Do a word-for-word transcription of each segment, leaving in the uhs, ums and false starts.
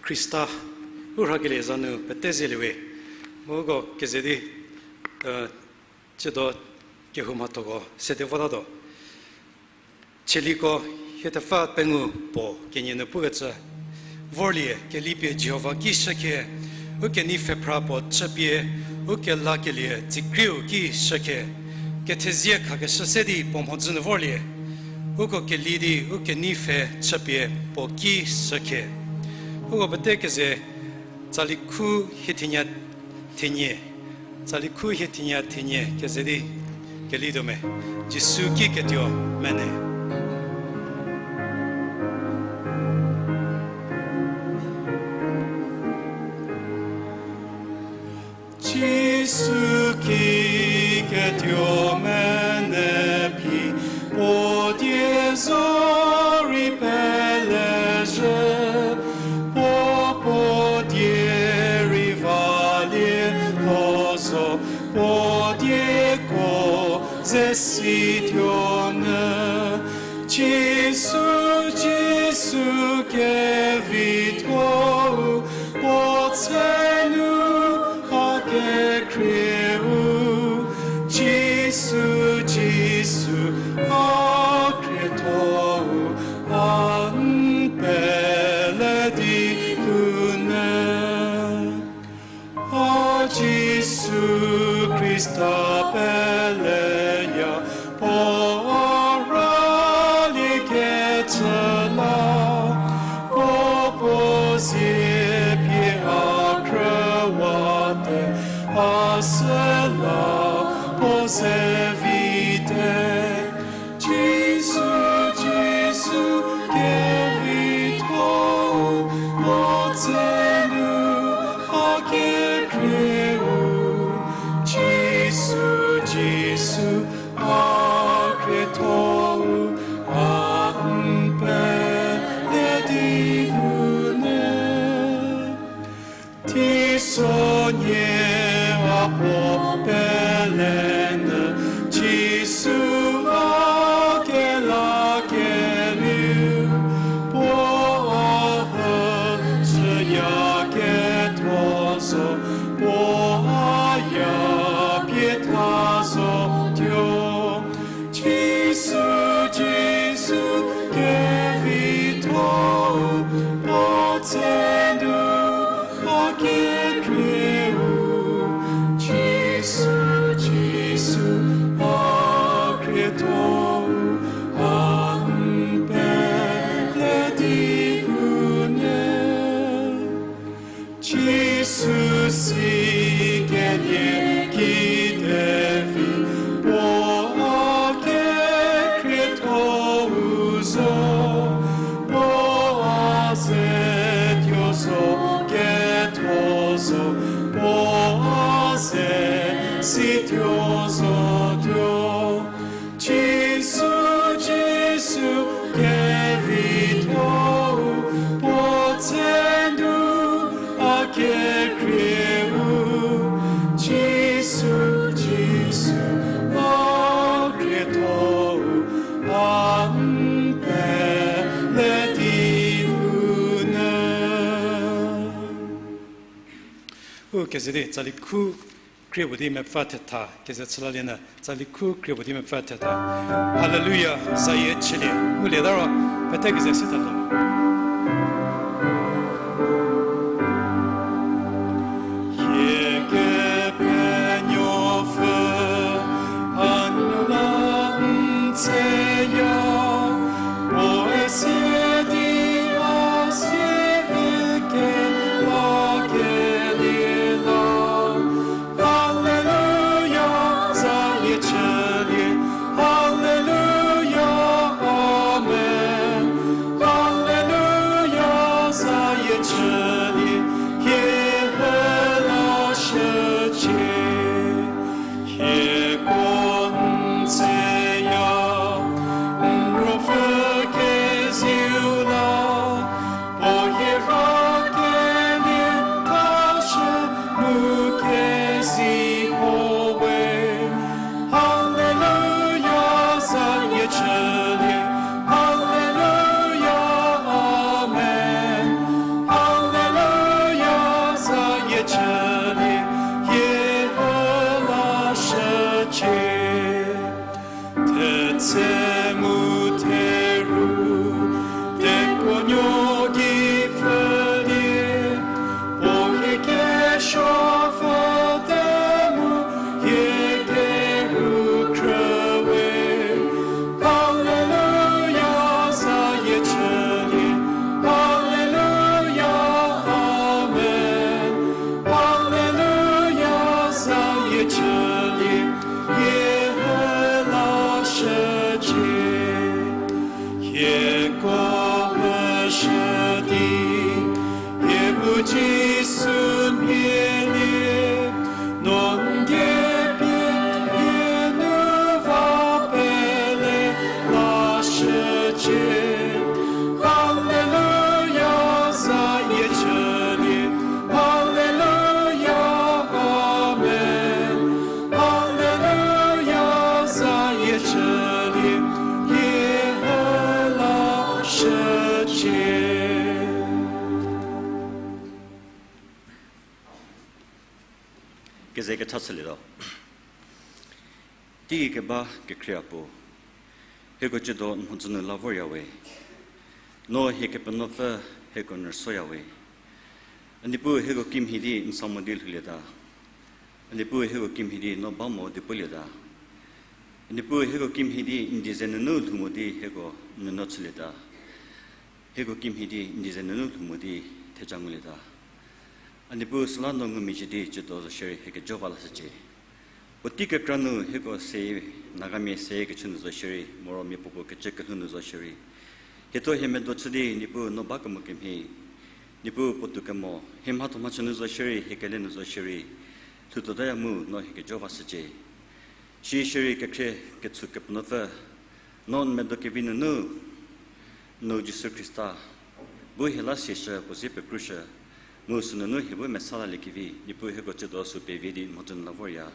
Khrista u rhakelie za nu pete zelie we. Mu uko keze di, eh, tsiedo kehou mhathoko sede votatuo. Tsaliko hie thepfü pengou puo kenie nu pukecü, vorlie kelipie Jihova ki shükhie, u kenei pfhephra puo chüpie, u kelakelie tsikrieu ki shükhie, kethezie khakeshü se di puo mhodzü nu vorlie, uko keli di u kenei pfhe chüpie puo ki shükhie. Uko pete keze, tsali khu hie thenie, thenie, tsali khu hie thenie thenie keze di kelituo me. Jisu ki ketuo mene. Jisu ki ketuo mene phi, puo die zorei pelezhü, puo puo die rei valie lho zo, puo dieko ze situo nyü. Jisu, Jisu kevitho-u, puo tse nu ha kekhrie-u. Jisu, Jisu, a khrietho-u, a n pele di u nyü. A Jisu Khrista peleya, puo a rali kecü la, puo puo zie pie a khrüwate, a süla puo ze vite. Jisu, Jisu kevitho-u, puo tse nu ha kekhrie-u. Jisu, Jisu, a khrietho-u, a n pele di u nyü. Teisonie a puo pele nyü, Jisu a kelakelieu, puo a hü chüya ketho zo, puo a ya pie tha zotuo. Jisu, Jisu kevitho-u, puo tse nu ha kekhrie-u. Jisu, Jisu a khrietho-u, a n pele di u nyü. Jisu si kenie kide vi, puo a kekhrietho-u zo, puo a ze tuo zo, ketho zo, puo a ze si tuo zotuo. Jisu, Jisu kevitho-u, puo tse nu a kekhrie-u. Jisu, Jisu a khrietho-u, a n pele di u nyü. U keze di tsali khu krie puo di mepfü thetha keze chülalie nyü, tsali khu krie puo di mepfü thetha. Haleluya, zayie chülie. Ngulieta ro, pete keze sita lo. Hie Kepenuopfü, a n la n tseya, puoe sie di a sie kelakelie la. Haleluya, zayie chülie. Haleluya, amen. Keze kecha chülietuo. Teigei keba kekhrie Apuo, hieko tsiedo n mhodzü nu la vorya we. No hie Kepenuopfü, hieko n rüsoya we. A Niepuu, hieko kimhie di n sa mo di lhoulieta. A Niepuu, hieko kimhie di no ba mo di pulieta. A Niepuu, hieko kimhie di n die ze nunu lhou mo di hieko n nuonuo chülieta. Hieko kimhie di n die ze nunu lhou mo di theja ngulieta. A Niepuu, süla no ngumezhie di tsiedo zo shierei hie kejo va lashücie. Puotei kekra nu hieko se, Nagamia se kechü nu zo shierei, moro mia puopuo kecü kelhou nu zo shierei, hie thuo hie medo chü di Niepuu no ba kemo kemhie, Niepuu puotou kemo hie mhatho mhachü nu zo shierei, hie kele nu zo shierei, lhoutuotaya mu no hie kejo vashücie. Shi shierei kekhrie ketshu Kepenuopfü, no n medo kevi nunu, n nuo Jisu Khrista bu hie la sieshü, puo zie pekrushü, mu sünunu hie bu mesa laliekevi Niepuu, hieko tsiedo sü pevie di n mhodzü nu la vorya.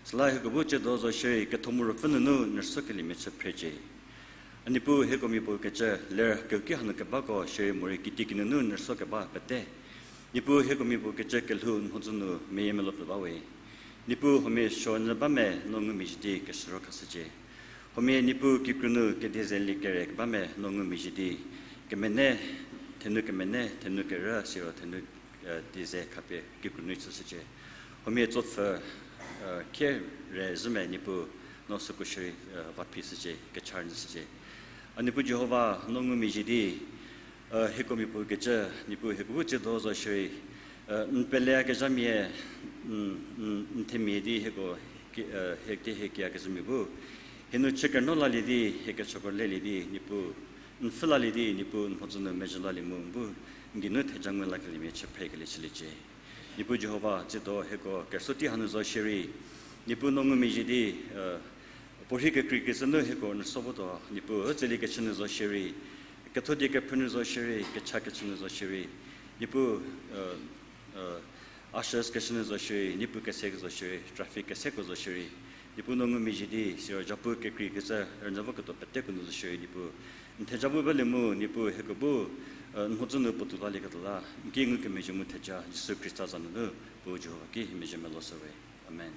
Süla hieko bu tsiedo zo shierei ketho mu ruopfü nunu n rüsokeliemia chü phrecie. A Niepuu, hieko mia puo kecü ler keuki hanu kebako shierei morei kitieki nunu n rüso keba pete, Niepuu, hieko mia puo kecü kelhou n mhodzü nu meyiemeluo pfü ba we. Niepuu, huomia suonyü ba me no ngumezhie di keshürho khashücie. Huomia Niepuu, kikru nu kedieze lie kere keba me no ngumezhie di kemene, thenu kemene, thenu kerü siro thenu, eh, dieze khapie kikru nu chüshücie. Huomia tsopfü, eh, khie re zhü me Niepuu, no süko shierei, eh, va phishücie, kecha nyüshücie. A Niepuu Jihova, no ngumezhie di, eh, hieko mia puo kecü, Niepuu, hieko bu tsiedo zo shierei, eh, n peleyakezhamia, n, n, n themia di hieko, ki-, eh, hie di hie kiyakezhamia bu hie nu chü kerno lalie di, hie kechüko lelie di Niepuu, n pfhü lalie di Niepuu n mhodzü nu mezhü lalie mu n bu n geinu theja ngu lakeliemia chü phrekelie chüliecie. Niepuu Jihova, tsiedo hieko kerüsuo tei hanu zo shierei, Niepuu no ngumezhie di, eh, puorhi kekreikecü nu hieko n rüso votuo, Niepuu ütseliekecü nu zo shierei, kethodie kephrü nu zo shierei, kecha kecü nu zo shierei, Niepuu, eh, eh, ushers kecü nu zo shierei, Niepuu kese zo shierei, traffic keseko zo shierei, Niepuu no ngumezhie di siro zhapu kekreikecü rünyü voketuo peteko nu zo shierei, Niepuu n theja bu balie mu Niepuu hieko bu, eh, n mhodzü nu puotou lalieketuo la n ki ngukemezhie mu theja Jisu Khrista za nunu, Puo Jihova ki hie mezhie meloshü we. Amen.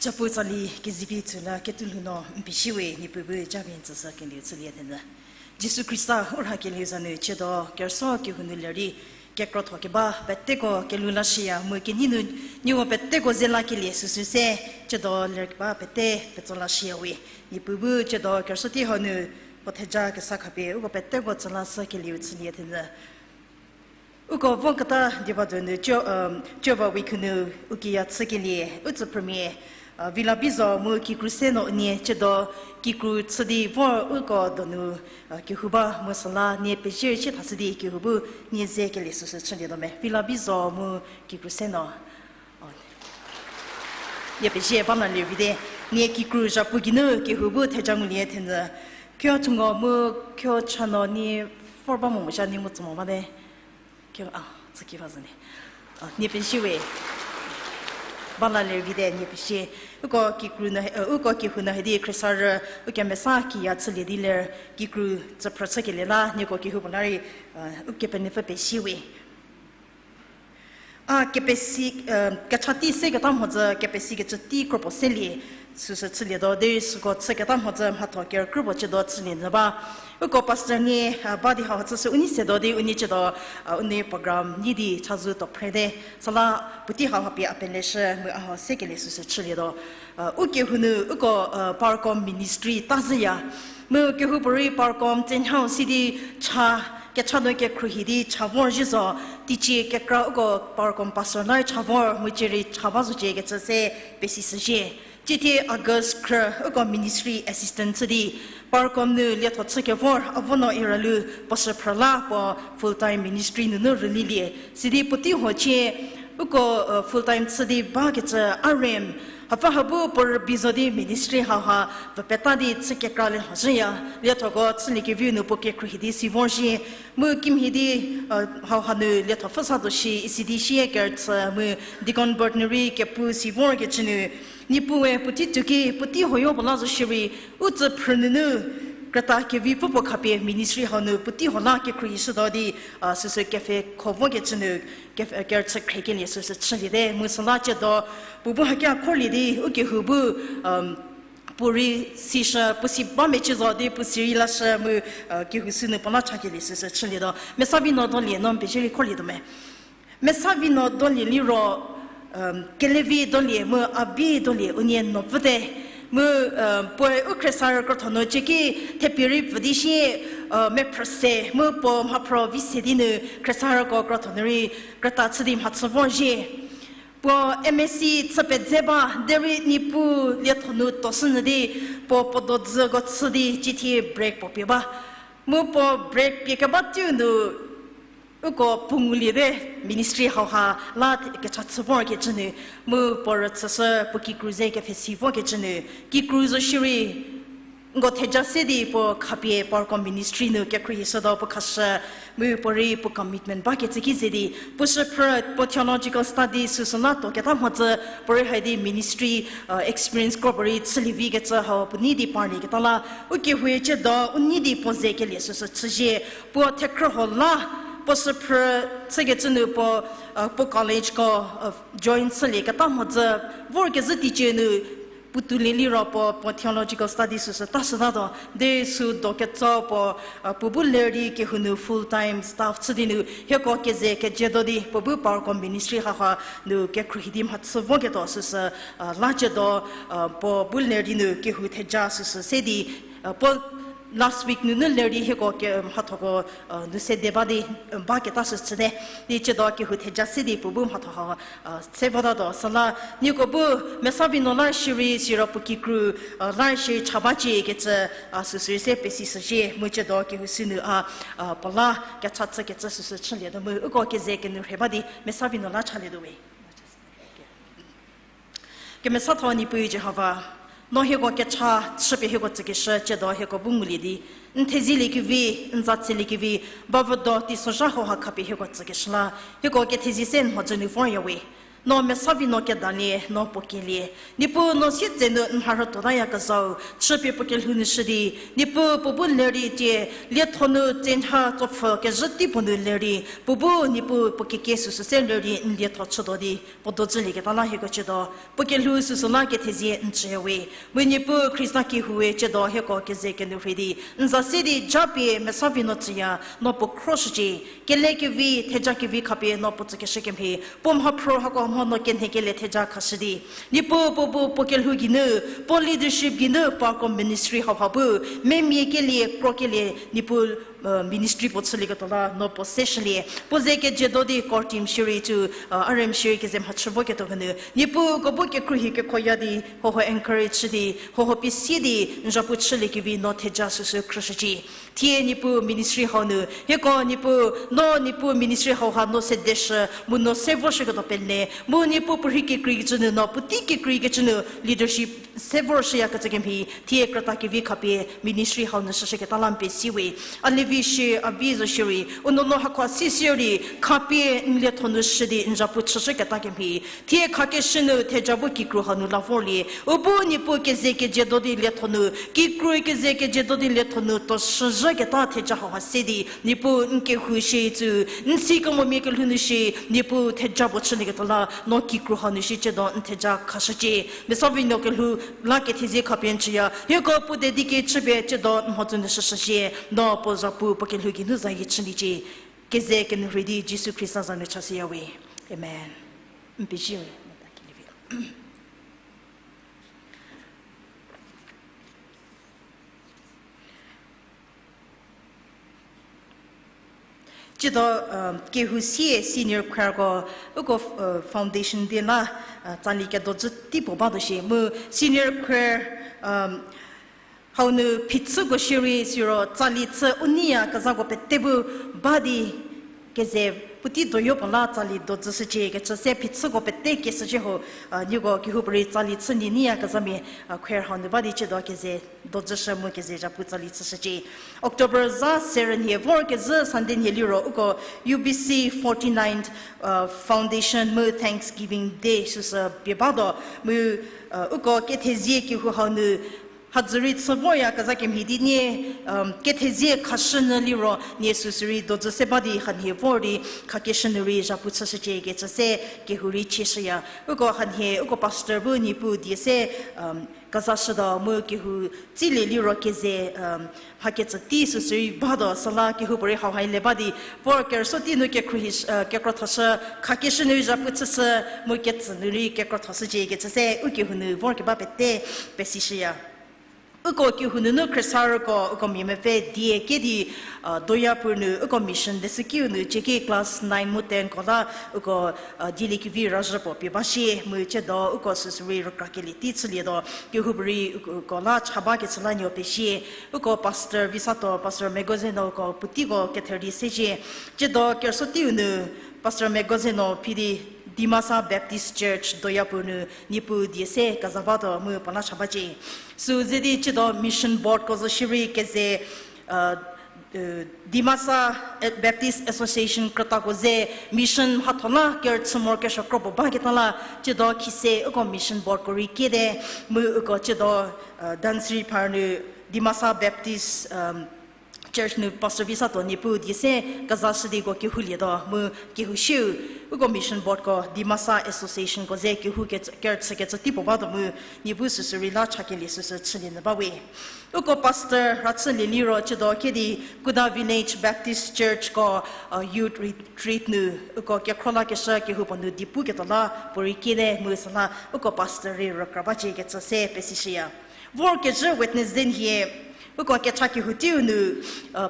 Japu tsali kezivi tsüla ketuolhou no n pezie we, Niepuu bu japie n tsüshü kelieu chülie thenyü. Jisu Khrista u rhakelieu za nu chiedo kerüsuo kehou nu ler di kekrotho keba peteko kelhou lashüya mu kenei nu nieko peteko ze lakelie süsü se chiedo lerkeba pete petso lashüya we. Niepuu bu chiedo kerüsuo tei hau nu puo theja kesa khapie uko peteko tsü lashü kelieu chülie thenyü. Uko vo keta dieba donu cio, um, ciova week nu u kiya chükelie u tsüphrümia, uh, Vila Bizo mu kikru se no unie chiedo kikru chü di vor uko donu, uh, kehou ba mu süla nie pezie rei sie thashü di kehou bu nie ze kelie süsü chülietuo me. Vila Bizo mu kikru se no. Nie pezie ba la lie vite, nie kikru zhapu geinu kehou bu theja ngulie thenyü. Kio thungo mu kio cha no nie vor ba mo mo zha nie ngu tsü mo bate. Kio, a, tsüki ba zhüne. A, nie pezie we. Ba la lie vite, nie pezie. Uko kikru no, uh, uko kehou no hidi khriesarü, u kemesa kiya chülie di ler, kikru tsüphrü chükelie la nieko kehou puo la rei, uh, u kepenuopfü pezie we. A kepesi, uh, kecha tei seketa mhodzü kepesi kecü tei kropuo selie süsü chülietuo, derei süko chüketa mhodzü mhatho kerükrie puo chüdo chülie nyü ba. Uko pastor nie, uh, ba di hau chüshü u nei setuo di u nei chüdo, uh, u nei program nyi di chazou tuo phrete. Süla puotei hau ha pie a peleshü mu a hau sekelie süsü chülietuo. Uh, u kehou nu uko, uh, Powercom Ministry ta zhüya. Mu kehoupuorei Powercom tsenhau si di cha, kecha nu kekhruohi di cha vorzhie zo, teicie kekra uko Powercom pastor la cha vor mu cierei cha ba zocie kecü se pesishüzhie. Ciethie August khrü uko ministry assistant chü di Powercom nu lietho chü kevor Avono Iralu puo shüphrü la puo full time ministry nunu rülilie. Sidi puotei huocie uko, uh, full time chü di bakecü a rem hapfü ha bu puo rübei zo di ministry hauha vü peta di chü kekra le hozhüya, liethoko chüliekeviu nu puo kekhruohi di si vorzhie. Mu kimhie di, uh, hauha nu lietho pfü sa tuo shi isi di sie kerüchü mu deacon board nu rei kepu si vorkecü nu, Niepuue puotei tuo ki puotei huoyo puo la zo shierei, u tsüphrü nunu krüta kevipfü puo khapie ministry hau nu puotei huo la kekhruohishütuo di, uh, süsü kepfhe kho vokecü nu, kepf-, kerüchü khriekelie süsü chüliete. Mu süla ciedo puo bu haki a kholie di u kehou bu, um, puorei sishü, puo si ba mecie zo di puo si rei lashü mu, uh, kehou sünu puo la chakelie süsü chülietuo. Mesavi no dolie no n pezie rei kholietuo me. Mesavi no dolie liro, um, kelevi dolie mu abi dolie unie no pfüte. Mu, um, puoe u khriesarü krotho nu cieki thepie rei pfü di sie, uh, mephrü se mu puo mhaphro vi se di nu khriesarüko krotho nu rei krüta chü di mhachü vorzhie. Puo M S C chü pedze ba, derei Niepuu lietho nu tuoshünyü di, puo puo dodzüko chü di ciethie break puo pie ba. Mu puo break pie keba teiu nu, uko puo ngulie te ministry hauha la kecha chü vorkecü nu, mu puo rüchüshü puo kikru ze kepfhesi vokecü nu, kikru zo shierei, nko theja se di puo khapie Powercom ministry nu kekhruohishütuo puo khashü, mu puorei puo commitment bakecü ki ze di, puo shüphrü puo theological study süsü la tuoketa mhodzü, puorei hai di ministry, uh, experience kro puorei chülie vikecü hau puo nei di parlieketa la, u kehoue ciedo u nei di puo ze kelie süsü chüzhie, puo thekhrü huo la, puo shüphrü chükecü nu puo, uh, puo collegeko, uh, join chülieketa mhodzü, vorkezhü teicie nu, puo tuolie liro puo, puo theological study süsü tashütatuo, de sü doketso puo, uh, puo bu ler di kehou nu full time staff chü di nu, hieko keze kejietuo di, puo bu Powercom ministry haha nu kekhruohi di mhachü voketuo süsü, uh, la ciedo, uh, puo bu ler di nu kehou theja süsü se di, uh, puo last week nunu ler di hieko ke, mhathoko, uh, nu se de ba di, uh, baketa sü chüte. Di ciedo kehou theja se di puo bu mhatho ha, uh, se votatuo. Süla nieko bu Mesavi no la shierei siro puo kikru, uh, la shierei cha baciekecü, uh, süsü rei se pesishüzhie mu ciedo kehou sünu a, uh, puo la kecha chükecü süsü chülietuo mu uko keze kenu rhie ba di Mesavi no la chalietuo we. Kemesatho Niepuu Jihova, no hieko kecha chüpie hieko tsükeshü ciedo hieko bu ngulie di, n thezielie kevi, n za tselie kevi, bavüdo teisozha hauha khapie hieko tsükeshü la, hieko kethezie se n mhodzü nu vorya we. No mesavi no kedalie, no puo kelie. Niepuu no sietsenu n mharhü tuotayakezhau, chüpie puo kelhou nu shü di, Niepuu puo bu ler di tie, lietho nu tsenha tsopfhü kezhü tei puo nu ler di, puo bu Niepuu puo kekie süsü se ler di n lietho chütuo di, puo dozülieketa la hieko chütuo, puo kelhou süsü la kethezie n tsüyawe. Mu Niepuu Khrista kehoue chütuo hieko keze kenuo rhei di, n za se di japie mesavi no tsüya, no puo khroshücie, kele kevi, theja kevi khapie no puo tsükeshü kemhie, puo mhaphro hako mho no kenhe kele theja khashü di. Niepuu puo bu puo kelhou geinu, puo leadership geinu, puoko ministry hauha bu, memia kelie, kro kelie, Niepuu, ministry puo chülieketuo la, no puo se shülie. Puo ze kejiedo di core team shierei tsu, arem shierei keze mhachü voketuo hanu. Niepuu ko bu kekreihi kekhoya di, hoho encourage shü di, hoho pie sie di, n zapu chüliekevi no theja süsü khrüshücie. Thie Niepuu ministry hau nu, hieko Niepuu, no Niepuu ministry hauha no sedeshü, mu no se voshüketuo pele, mu Niepuu puorhi kekreikecü nu, no puotei kekreikecü nu, leadership se vorshüyakecü kemhie, thie krüta kevi khapie ministry hau nu shüshüketa la n pie siwe. A lievi shie, a vi zo shierei, u nuonuo hako si sier di, khapie n lietho nu shü di n zapu chüshüketa kemhie, thie khakeshü nu theja bu kikru hau nu la vorlie, u bu Niepuu keze kejiedo di lietho nu, kikru keze kejiedo di lietho nu tuo shüzhüketa theja hauha se di, Niepuu n kehou shie tsu, n si kemomia kelhou nu shie, Niepuu theja puo chülieketuo la, no kikru hau nu shie chütuo n theja khashücie. Mesavi no kelhou la kethezie khapie n tsüya, hieko puo dedicate chüpie chütuo n mhodzü nu shüshücie, no puo zapu puo kelhou geinu zayie chüliecie. Keze kenuo rhei di Jisu Khrista za nu chashüyawe. Amen. N pezie we. Chütuo, kehou sie senior choirko, uko foundation day la tsali kedozü tei puo batuo shie mu senior choir hau nu phichüko shierei siro tsali chü u neiyakezhako pete bu ba di keze puotei doyo puo la tsali dozüshücie kecü se phichüko pete kieshücie ho, nieko kehoupuorei tsali chü nie neiyakezhamia choir hau nu ba di chütuo keze dozüshü mu keze zapu tsali chüshücie. October za serü nhie vorkezhü Sunday nhie liro uko U B C forty-ninth foundation mu Thanksgiving Day süsü pie batuo mu uko kethezie kehou hau nu hazürei chü voryakezha kemhie di nie kethezie khashünyü liro nie süsürei dozü se ba di hanhie vor di khakeshü nu rei zapu chüshücie kecü se kehou rei chieshüya. Uko hanhie uko pastor bu Niepuu die se kezashütuo mu kehou tsilie liro keze mhaketsü tei süsürei batuo süla kehoupuorei hauha le ba di vor kerüsuo tei nu kekhruohi, kekrothoshü, khakeshü nu rei zapu chüshü mu ketsü nu rei kekrothoshücie kecü se u kehou nu vorkeba pete pesishüya. Uko kehou nunu khriesarüko uko mia mepfü die kie di doyapur nu uko mission leshükiu nu cieki class nine mu ten ko la uko dieliekevi razhü puo pie ba shie mu chütuo uko süsürei rükrakelie tei chülietuo kehoupuorei uko la cha bakecü la nuo pezie. Uko pastor Visato, pastor Megozeno uko puoteiko kether di secie. Chütuo kerüsuo teiu nu pastor Megozeno phi di Dimasa Baptist Church doyapur nu Niepuu die se keza batuo mu puo la cha bacie. Sü ze di chütuo mission boardko zo shierei keze Dimasa Baptist Association krütako ze mission mhatho la kerüchü morokesuo kro puo baketa la chütuo khise uko mission boardko rei kiete mu uko chütuo Dhansiri phar nu Dimasa Baptist Church nu pastor Visato Niepuu die se kezashü di uko kehoulietuo mu kehou shiu uko mission boardko Dimasa Associationko ze kehou kerüchükecü tei puo batuo mu Niepuu süsürei la chakelie süsü chülie nyü ba we. Uko pastor rachülie liro chütuo kie di Kuda Village Baptist Churchko youth retreat nu uko kekhro lakeshü kehoupuo nu di puketuo la puorei kiete mu süla uko pastor rei rükra bacie kecü se pesishüya. Vorkezhü Wednesday nhie uko kecha kehou teiu nu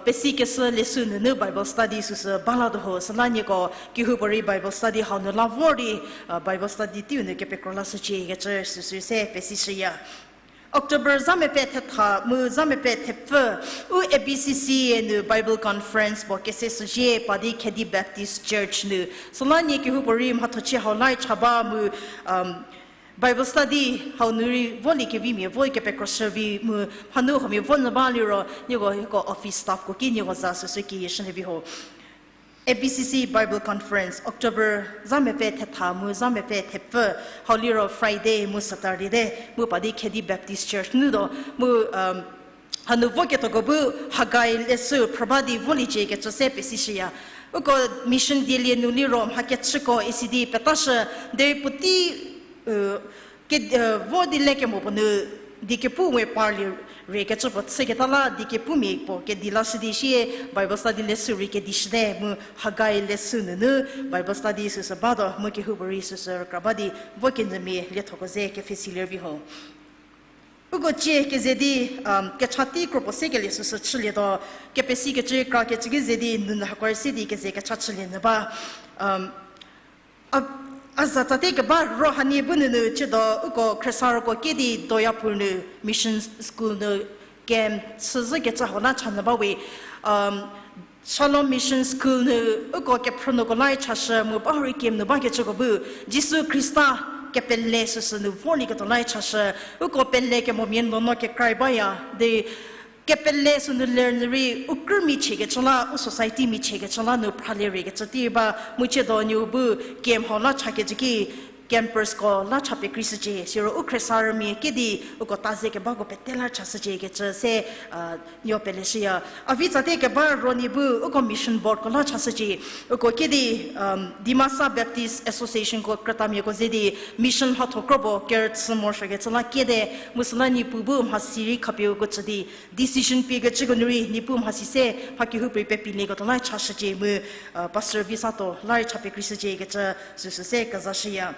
pesikeshü lesson nunu Bible study süsü balatuo ho süla nieko kehoupuorei Bible study hau nu la vor di Bible study teiu nu kepekro lashücie kecü süsü se pesishüya. October za mepfü thetha mu za mepfü thepfü u A B C C A nu Bible Conference puo kese shüzhie pa di Khedi Baptist Church nu süla nie kehoupuorei mhathochie hau la cha ba mu Bible study hau nu rei voliekevi mia vo kepekrosüvi mu mhanu huomia vo nyü ba liro nieko hieko office staffko ki nieko za süsü keyie shülie vi ho. A B C C Bible Conference, October za mepfü thetha mu za mepfü thepfü, hau liro Friday mu Saturday te, mu pa di Khedi Baptist Church nu tuo, mu, um, hanu vo ketuoko bu Hagai leshü phrü ba di voliecie kecü se pesishüya. Uko mission dielie nu liro mha kechüko isi di petashü, derei puotei, u, ke, vo di le kemo puo nu, die kepu we parlie rei kecü puo chüketa la, die kepumia puo kedi lashü di sie, Bible study leshü rei kedishüte, mu Hagai leshü nunu Bible study süsü batuo, mu kehoupuorei süsü rükra ba di, vo kenyümia liethoko ze kepfhesilie vi ho. Uko cie keze di, um, kecha tei kropuo se kelie süsü chülietuo, kepesikecü kra kecü ki ze di nunu hakoe se di keze kecha chülie nyü ba. Um, a, a za tsatie keba ro hanie bu nunu chütuo uko khriesarüko kedi Doyapur nu mission school nu camp chüzhükecü hau la cha nyü ba we, um, Shalom Mission School nu uko kephrünuoko la chashü mu bahurei camp nu bakecüko bu Jisu Khrista kepele süsü nu vorlieketuo la chashü, uko pele kemomia nuonuo kekra baya, di kepele sünu ler nyü rei u krümia chiekecü la, u society mia chiekecü la nu phralie rei kecü tei ba, mu chütuo niu bu camp hau la chakecü ki campersko la cha pekreishücie, siro u khriesarümia kedi uko ta ze kebako pete la chashücie kecü se, a, nuo peleshüya. A vi tsatie keba ro nie bu uko mission boardko la chashücie. Uko kedi, um, Dimasa Baptist Associationko krütamiako ze di mission mhatho kropuo kerüchü morosuokecü la kiete, mu süla Niepuu bu mhasi rei khapie uko tsü di decision piekecüko nu rei Niepuu mhasi se mha kehoupuorei pepilieketuo la chashücie mu, uh, pastor vi sato la rei cha pekreishücie kecü süsü se kezashüya.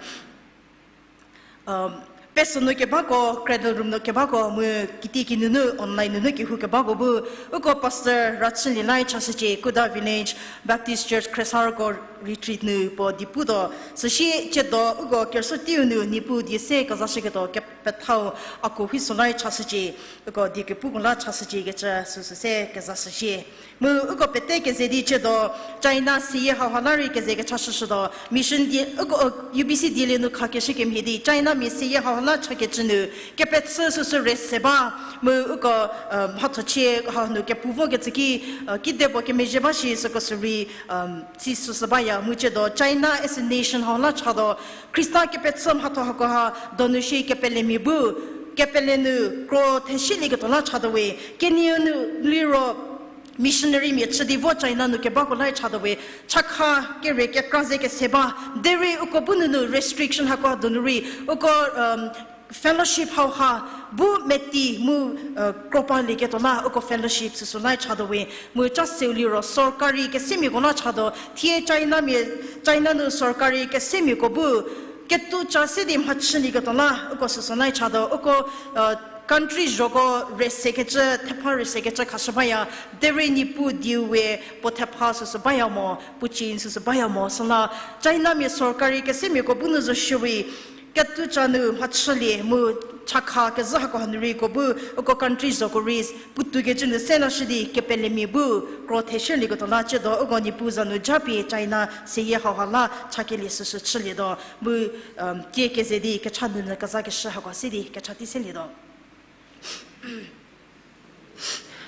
Um, pesü nu kebako, Cradle Room nu kebako, mu kitiekinu nu online nunu kehou kebako bu, uko pastor rachülie la chashücie, Kuda Village Baptist Church khriesarüko retreat nu puo di putuo. Süsie chütuo uko kerüsuo teiu nu Niepuu die se kezashüketuo kepethau a kuo huso la chashücie, uko die kepuko la chashücie kecü süsü se kezashücie. Mu uko pete keze di chütuo, China seyie hauha la rei keze kechashüshütuo, mission die, uko, U B C dielie nu khakeshü kemhie di, Chinamia seyie hauha la chakecü nu, kepechü süsü rei se ba, mu uko, uh, mhathochie hau nu kepu vokecü ki, uh, kidepuo kemezhie ba shi süko sürei, um, si süsü baya, mu chütuo, China as a nation hau la chatuo, Khrista kepechü mhatho hakoha donu shi kepelemia bu, kepele nu kro theshilieketuo la chatuo we, kenieu nu liro, missionarymia chü di vo China nu kebako la chatuo we, chakha kere kekra ze kese ba, derei uko bu nunu restriction hakoha donu rei, uko, um, fellowship hauha bu meti mu, uh, kropa lieketuo la uko fellowship süsü la chatuo we, mu cha seu liro sorkari kesemiako la chatuo, thie Chinamia, China nu sorkari kesemiako bu, ketuca se di mhachülieketuo la uko süsü la chatuo, uko, uh, country zhoko rei sekecü, thepha rei sekecü khashü baya, derei Niepuu dieu we puo thepha süsü baya mo, puo chin süsü baya mo, süla Chinamia sorkari kesemiako bu nu zo shierei, ketuca nu mhachülie mu chakha kezhü hako hanu rei uko bu, uko country zhoko rei, puotoukecü nu se lashü di kepelemia bu, kro theshilieketuo la chütuo uko Niepuu za nu japie China seyie hauha la chakelie süsü chülietuo, mu, um, tie keze di kecha nunu kezakeshü hako se di kecha tei selietuo.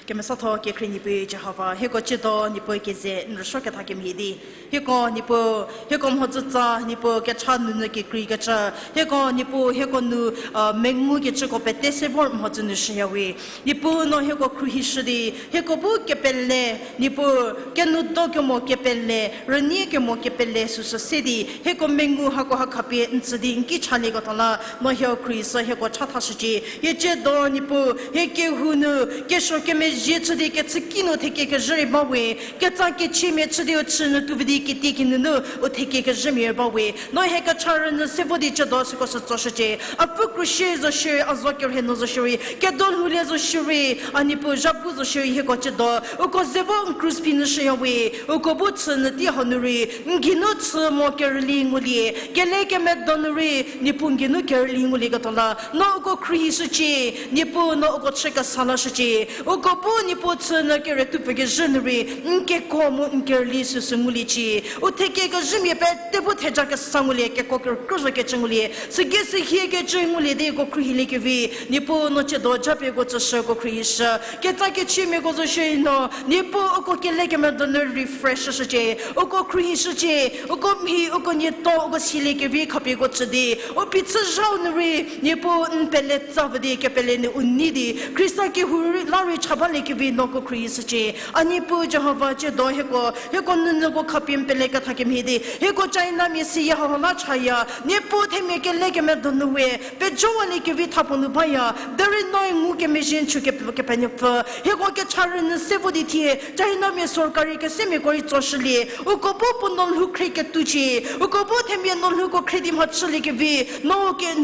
Kemesatho kekhrie Niepuu Jihova, hieko chütuo Niepuu keze n rüsuo ketha kemhie di. Hieko Niepuu, hieko mhodzütsa Niepuu kecha nunu kekreikecü. Hieko Niepuu hieko nu, uh, mengukecüko pete se vor mhodzü nu shüya we. Niepuu no hieko khruohishü di, hieko bu kepele, Niepuu kenudo kemo kepele, rünie kemo kepele süsü se di, hieko mengu hakoha khapie n tsü di n ki chalieketuo la, no hieko khruohishü hieko chathashücie. Hie chütuo Niepuu, hie kehou nu, kesuo kemezhie chü di kechüki nu thekie kezhü rei ba we, ketsa kechimia chü di u chü nu tuo vi di kitiekinu nu u thekie kezhümia rei ba we. No hie kecha rünyü se vo di chütuo süko sü tsoshücie. A pfü krushie zo shierei, a zo kerhei nu zo shierei, kedo lhoulie zo shierei, a Niepuu zhapu zo shierei hieko chütuo. Uko ze vo n krus phi nu shüya we, uko bu chü nyü tei hau nu rei, n geinu chü mo kerüli ngulie, kele kemedo nu rei, Niepuu n geinu kerüli ngulieketuo la, no uko khruohishücie, Niepuu no uko chü kesa lashücie, uko Niepuu chü nyü kere tupfükezhü nu rei, n keko mu n kerüli süsü nguliecie. U thekie kezhümia pete bu theja kesa ngulie, keko kerükrie zokecü ngulie. Sügei sü hiekecü ngulie di uko khruohiliekevi, Niepuu no chüdo japie uko tsüshü uko khruohishü. Ketsa kechümiako zo shierei no, Niepuu uko kele kemedonu refresh shücie. Uko khruohishücie, uko mhi, uko nieto, uko siliekevi khapie uko tsü di. U phichü zhau nu rei, Niepuu n pele tsa vü di, kepele nu u nei di. Khrista kehou rei la rei cha baliekevi no uko khruohishücie. A Niepuu Jihova chüdo hieko, hieko nunyüko khapie n pele ketha kemhie di. Hieko Chinamia seyie hau la chaya. Niepuu themia kele kemedonu we. Pejowa liekevi thapuo nu baya. Derei no ngukemezhie n chü ke, Kepenuopfü. Hieko kecha rünyü se vo di thie. Chinamia sorkari kesemiako rei tsoshülie. Uko bu puo no lhou khrie ketucie. Uko bu themia no lhouko khrie di mhachüliekevi. No ke,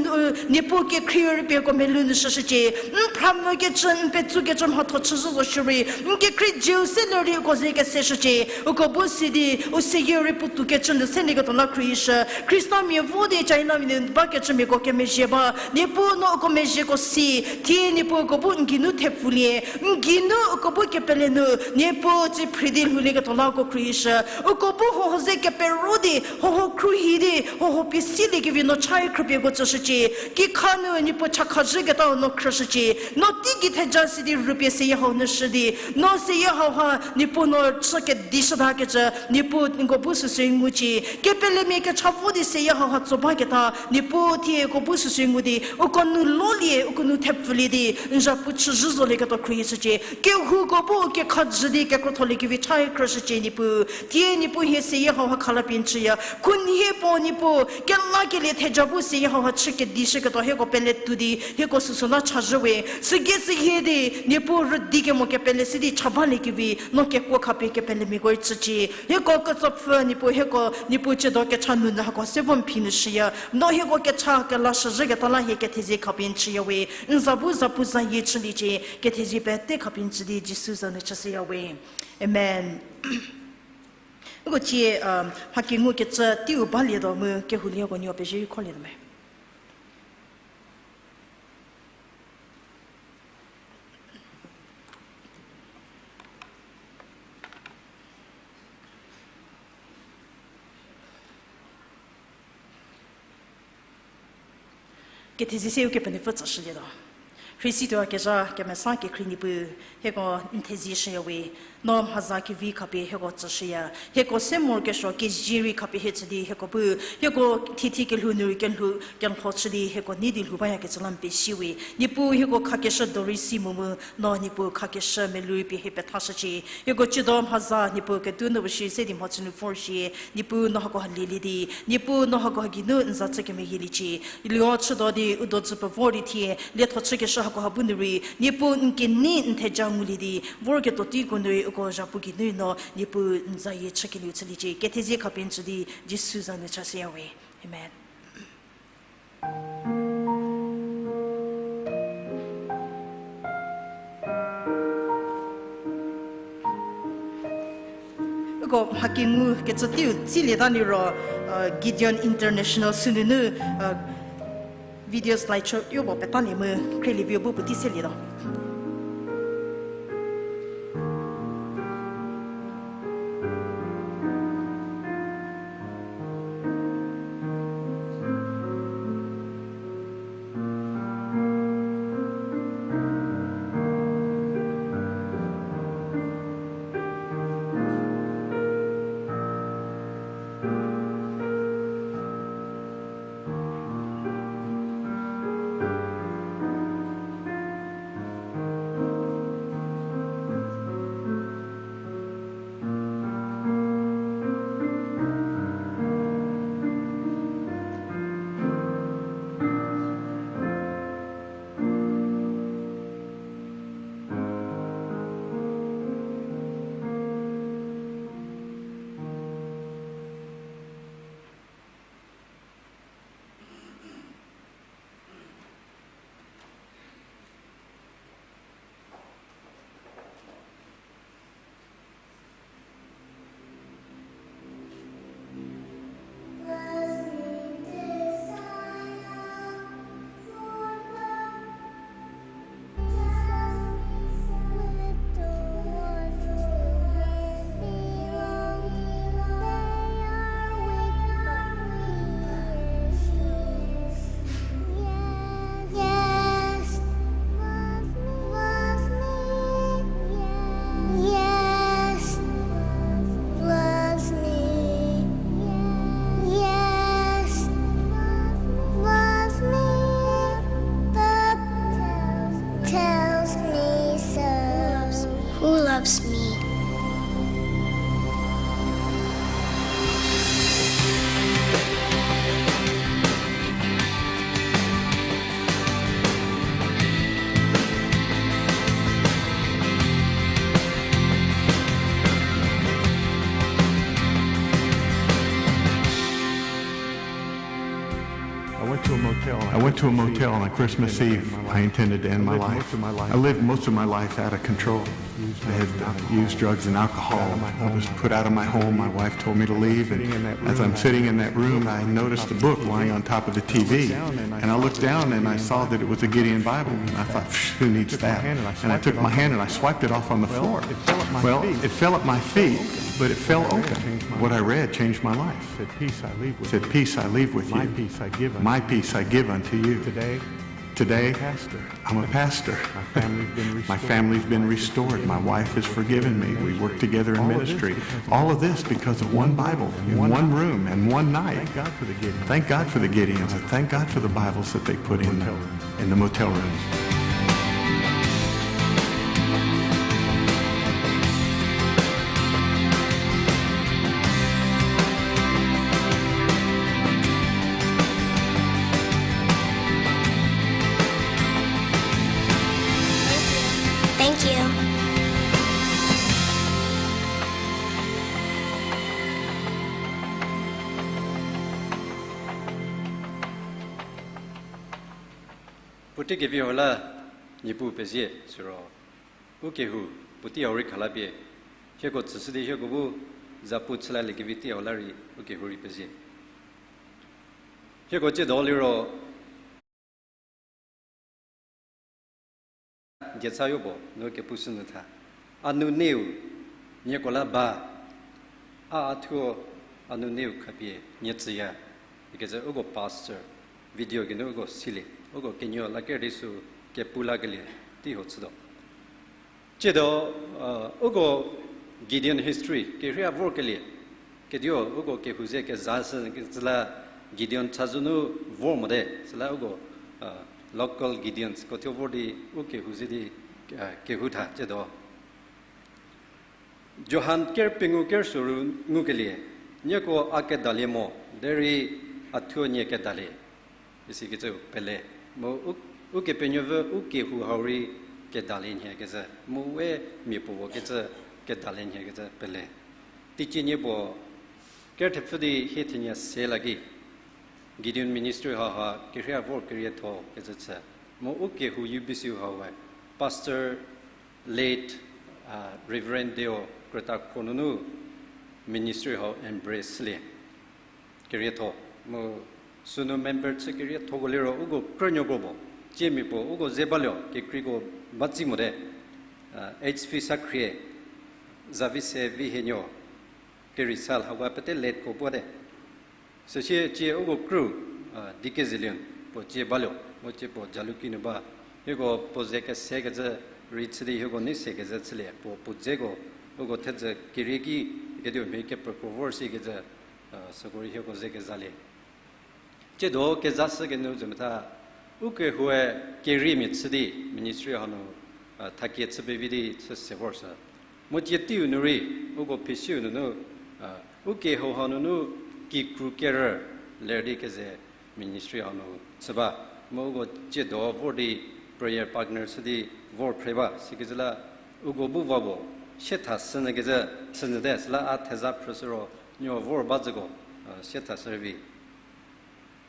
Niepuu kekhrie rei pie uko melou nu shüshücie. N phramvü kecü, n petsu kecü mhatho chüzhü zo shierei. N kekhrie jeu se ler di uko ze keseshücie. Uko bu si di, u seyie rei puotou kecü nu selieketuo la khruohishü. Khristamia vo di Chinamia nu bakecümiako kemezhie ba. Niepuu no uko mezhieko si. Thie Niepuu uko bu n geinu thepfulie. N geinu uko bu kepele nu. Niepuu tsie phri di lhoulieketuo la uko khruohishü. Uko bu huohuo ze kepero di, huohuo khruohi di, huohuo pie siliekevi no cha rei khrüpie uko tsüshücie. Kikha nu Niepuu chakhazhüketau no khrüshücie. No teigei theja si di rüpie seyie hau nu shü di. No seyie hauha Niepuu no chü kedishütakecü, Niepuu uko bu süsü ngucie. Kepelemia kecha vo di seyie hauha tso baketa, Niepuu thie uko bu süsü ngu di, uko nu lolie, uko nu thepfülie di, n zapu chüzhü zolieketuo khruohishücie. Kehouko bu kekhajü di kekrotholiekevi cha rei khrüshücie Niepuu. Thie Niepuu hie seyie hauha khalapie n chüya. Khunhie puo Niepuu, kelakelie theja bu seyie hauha chü kedishüketuo hieko pele tuo di, hieko süsü la chazhü we. Sügei sü hie di, Niepuu rüdi kemo kepele si di cha baliekevi, no kekuo khapie kepelemiako rei chücie. Hieko ketsopfü Niepuu, hieko Niepuu chüdo kecha nunyü hako se vo n phi nu shüya. No hieko kecha kelashüzhüketa la hie kethezie khapie n chüya we. N za bu zapuzayie chüliecie, kethezie pete khapie n chü di Jisu za nu chüshüya we. Amen. Uko cie, mha kengukecü teiu balietuo mu kehoulieko nuo pezie rei kholietuo me. Kethezie se Ukepenuopfü tsüshülietuo. Rheisituoyakezha kemesa kekhrie Niepuu, hieko n thezie shüya we, no mhaza kevi khapie hieko tsüshüya. Hieko se morokesuo kezie rei khapie hie chü di hieko bu, hieko thiethi kelhou nu rei kelhou kelho chü di hieko nei di lhou bayakecü la n pezie we. Niepuu hieko khakeshü do rei si mo mu, no Niepuu khakeshü melou rei pie hie pethashücie. Hieko chüdo mhaza Niepuu kedu no bu shi se di mhodzü nu vor shie. Niepuu no hakoha lielie di, Niepuu no hakoha geinu n za chü kemeyieliecie. Lio chüdo di u dodzü pevo rei thie lietho chükeshü hakoha bu nu rei, Niepuu n kenei n theja ngulie di vorketuo teiko nu rei uko zhapu geinu no Niepuu n zayie chükelieu chüliecie. Kethezie khapie n tsü di Jisu za nu chüshüya we. Amen. Uko mha kengukecü teiu tsilieta liro, Gideon International sünunu, videos slide show yopuo petalie mu, khrielie view bu puotei selietuo. me. I went to a motel on Christmas Eve. I intended to end my life. I lived most of my life out of control. I had uh, used drugs and alcohol. I was put out of my home. My wife told me to leave. And as I'm sitting in that room, I noticed a book lying on top of the T V. And I looked down and I saw that it was a Gideon Bible. And I thought, "Psh, who needs that?" And I took my hand and I swiped it off on the floor. Well, it fell at my feet, but it fell open. What I read changed my life. It said, "Peace I leave with you. My peace I give unto you." Today, I'm a pastor. My family's been restored. My wife has forgiven me. We work together in ministry. All of this because of one Bible in one room and one night. Thank God for the Gideons, and thank God for the Bibles that they put in the, in the motel rooms. Thank you. Puotei kevi hau la, Niepuu pezie, siro ukehou puotei hau rei khala pie, hieko tsüshü di hieko bu zapu chü laliekevi tei hau la rei ukehou rei pezie. Hieko tsiedo liro dieca yopuo nu kepushü nyü tha. A nuneu, nieko la ba, a, a thuo, a nuneu khapie nie tsüya ikecü uko pastor video geinu uko silie, uko kenuo la kerei sü kepu lakelie tei ho chütuo. Tsiedo, uko Gideon history kerhei a vorkelie, kedio uko kehou ze kezashü kecü la Gideon chazou nu vor mote, süla uko local Gideonsko thuo vor di ukehou ze di kehou tha tsiedo. Johan ker pengou ker soru ngukelie, nieko a kedalie mo, derei a thuo nie kedalie isikecü pele. Mu u, Ukepenuopfü ukehou hau rei kedalie nhie kecü, mu we mia puo kecü kedalie nhie kecü pele. Teicie nie puo ker thepfü di hie thenie se la ki, Gideon Ministry hau ha kerhei a vor kerietho kecü chü. Mu ukehou U B C hau we Pastor late Reverend Deo Krütakho nunu ministry hau embrace lie kerietho. Mu sünu member chü keriethoko liro uko krünuoko puo, tsiemia puo uko ze balio kekreiko ba tsi mote. H V Sakhrie, Zavise Vihenuo, Kerisal hauha pete lateko puote. Süsie tsie uko krü, D K Zelion puo tsie balio, mu tsie puo Jalukie nu ba. Hieko puo ze kesekecü rei chü di hieko nei sekecü chülie, puo puo dzeko uko thedzü kerie ki kediu mhie kepekro vor sikecü, süko rei hieko ze kezalie. Tsiedo kezashü kenu zümetha, ukehoue keriemia chü di ministry hanu thakie chü pevi di chü se vor sü. Mu tsie teiu nu rei, uko phisiu nunu, ukehou hanunu kikru kerü ler di keze ministry hanu chü ba. Mu uko tsiedo vor di prayer partner chü di vor phre ba sikecü la, uko bu va puo siethashünyü kecü chünyüte, süla a theza phrüshü ro nuo vor ba züko siethashü rei vi.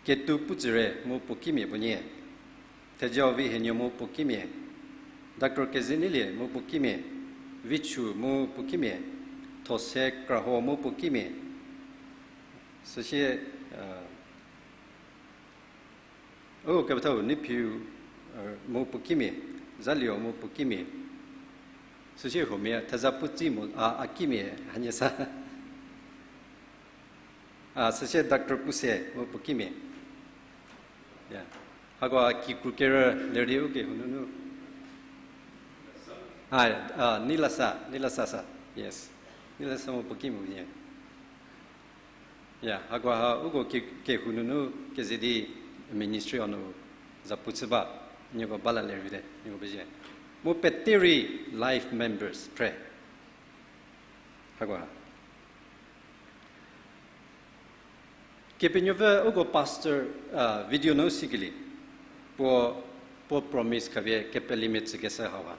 Ketu Putsüre mu puo kimia puo nie. Thejau Vihenuo mu puo kimia. Doctor Kezeneilie mu puo kimia. Vichu mu puo kimia. Those Kraho mu puo kimia. Süsie, u kepethau Neiphiu mu puo kimia. Zalio mu puo kimia. Süsie huomia theza putsi mu a, a kimia hanie sa. A, süsie Doctor Puse mu puo kimia. Hakoha kikru kerü ler di ukehou nunu. A, Neilasa, Neilasa sa. Yes. Neilasa mu puo kimia nie. Hakoha uko ke, kehou nunu keze di ministry hanu zapu chü ba, nieko ba la ler vite, nieko pezie. Mu pete rei life members phre. Kepenuopfü uko pastor, video nu sikelie. Puo, puo promise khapie kepelemia tsükeshü hauha.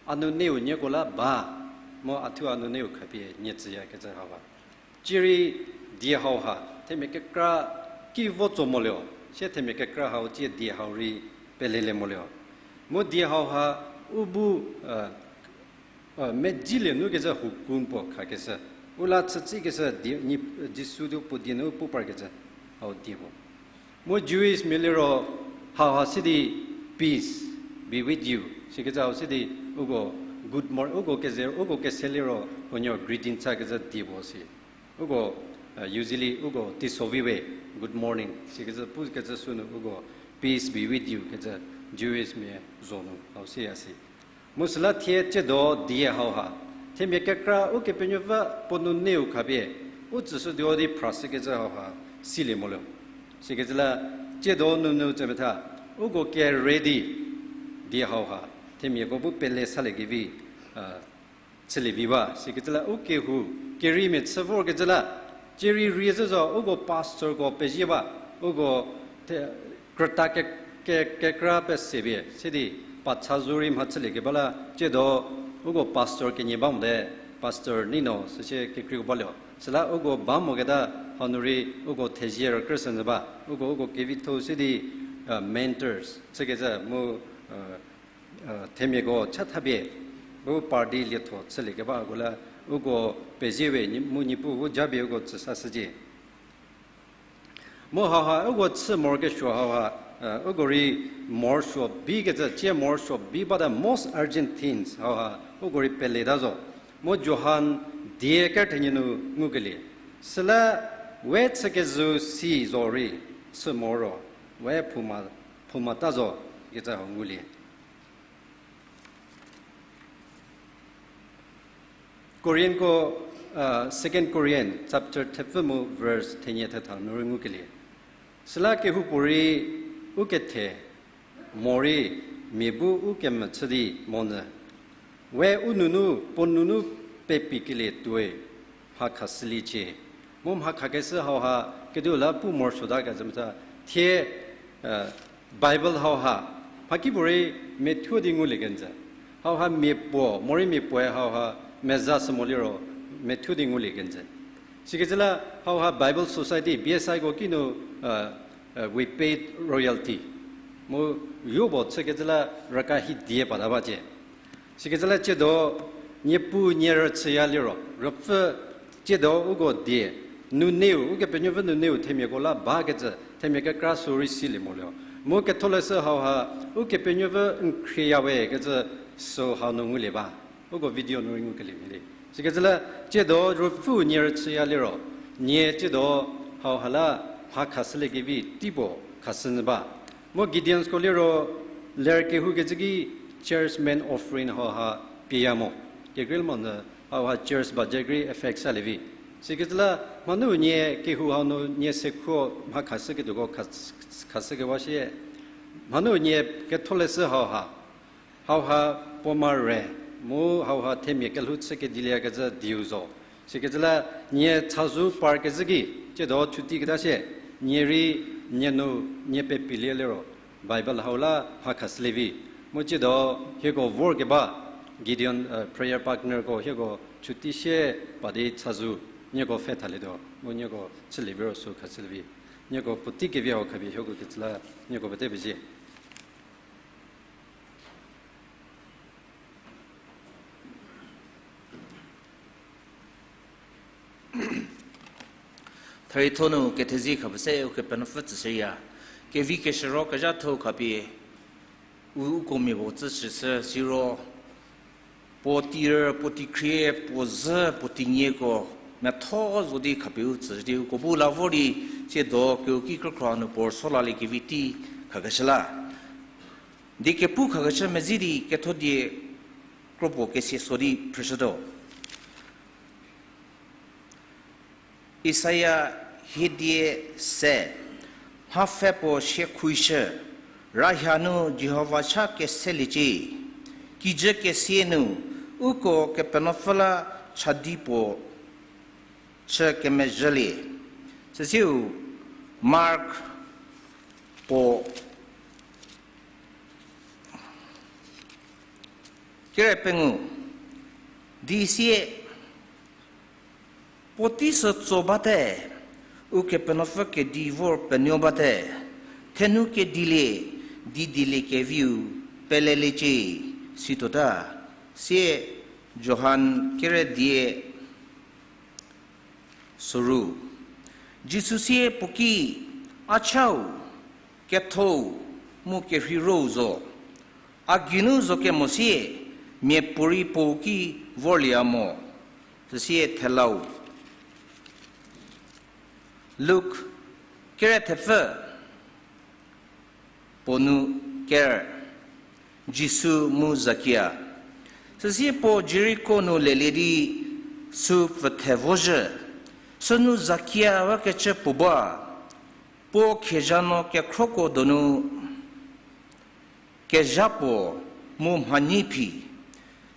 A nuneu nieko la ba, mu a thuo a nuneu khapie nie tsüyakecü hauha. Cierei die hauha, themia kekra ki vo tso molio, sie themia kekra hau tie die hau rei pelelie molio. Mu die hauha, u bu, medzilie nu kecü hukum puo khakeshü. U la chütsükeshü die, Jisu di puo die nu pu parkecü hau die puo. Mu Jewish mia liro hauha sidi peace be with you. Sikecü hau sidi uko good morning, uko keze, uko kese liro huonuo greeting chakecü die puo si. Uko, usually uko teisovi we, good morning sikecü pukecü sünu uko peace be with you kecü Jewish mia zo nu hau siya si. Mu süla thie tsiedo die hauha, themia kekra Ukepenuopfü puo nuneu khapie u tsüshütuo di phrashükecü hauha silie molio. Sikecü la tsiedo nunu tsemetha, uko kere di die hauha themiako bu pele saliekevi chülievi ba. Sikecü la u kehou kereimia chü vorkecü la, cierei rie zhü zo uko pastorko pezie ba, uko krüta ke, ke, kekra pesepie sidi pacha zu rei mhachüliekeba la tsiedo uko pastor kenie ba mote, pastor Nino süsie kekreiko balio. Süla uko ba moketa hanu rei uko thezie rükrüshü nyü ba, uko, uko kevitho sidi mentors chükecü mu themiako chathapie bu party lietho chüliekebako la uko pezie we mu Niepuu japie uko tsüsashücie. Mu hauha uko chü morokesuo hauha, uko rei morosuo bikecü, tsie morosuo bi bata most urgent things hauha uko rei peleta zo. Mu Johan die kerü thenie nu ngukelie. Süla we chükezhü si zo rei chü moro, we phouma, phoumata zo kecü hau ngulie. Korinthko, Second Corinthians chapter thepfü mu verse thenie thetha nu rei ngukelie. Süla kehoupuorei u kethe morei mia bu u kemechü di monyü, we u nunu puo nunu pepikelie tuoi mha khashüliecie. Mu mha khakeshü hauha kediu la pu morosuota kecü metha thie Bible hauha mhakipuorei methuo di ngulie kenjü. Hauha mia puo morei mia puoe hauha mezashü mo liro methuo di ngulie kenjü. Sikecü la hauha Bible Society, B S I ko kinu, we paid royalty. Mu yopuo chükecü la raka hi die pata bacie. Sikecü la tsiedo Niepuu nie rüchüya liro, Ruopfü tsiedo uko die, nuneu, Ukepenuopfü nuneu themiako la bakecü, themia kekra sü rei silie molio. Mu ketholeshü hauha, Ukepenuopfü n khrieyawe kecü sü hau nu ngulie ba. Uko video nu rei ngukelie mhie di. Sikecü la tsiedo Ruopfü nie rüchüya liro, nie tsiedo hauha la mha khashüliekevi teipuo khashü nyü ba. Mu Gideonsko liro ler kehoukecü ki church main offering hauha pieya mo. Kekreilamonyü hauha church budget rei affect salie vi. Sikecü la mhanuü nie kehou hau nu nie sekhruo mha khashüketuoko khashükewa shie. Mhanuü nie ketholeshü hauha, hauha puoma re, mu hauha themia kelhou chü kedilieyakecü dieu zo. Sikecü la nie chazou parkezhü ki, tsiedo chutiketa shie, nie rei nie nu nie pepilie liro Bible hau la mha khashülie vi. Mu tsiedo hieko vorkeba Gideon prayer partnerko hieko chuti sie pa di chazou nieko pfhe thalietuo mu nieko chülie viro sü khashülie vi. Nieko puotei kevi hau khapie hieko kecü la nieko pete pezie. Thereitho nu kethezie khapie se Ukepenuopfü tsüshüya. Kevi keshüro kezhatho khapie u, uko mia puo tsüshüshü siro puo teirü, puo teikhrie, puo zhü, puo teinyiko metho zo di khapie u tsüshü di uko bu la vor di tsiedo kehouki krükhro nu puo rüso laliekevi tei khakeshü la. Die kepu khakeshü medzi di ketho die kropuo kesie so di phrüshütuo. Isaia hiedie se, mhapfhe puo siekhuishü, rahia nu Jihova cha keseliecie, kijü kesie nu, uko Kepenuopfü la chadi puo chü kemezhülie. Süsiu Mark puo kere pengou, di sie, puotei sü tso bate, Ukepenuopfü kedi vor penuo bate, thenou kedilie, di dieliekeviu peleliecie, situota, sie Johan kere die soru. Jisu sie puo ki, A chau, kethou, mu kerheirou zo. A geinu zo kemo sie, miapuorei puou ki vorlie a mo. Süsie thelau. Luk kere thepfü puo nu ker, Jisu mu Zakia. Süsie puo Jeriko nu lelie di sü pfüthe vozhü. Sünu Zakia ükecü puo ba, puo khiezha no kekhroko donu kezha puo mu mhanyi phi.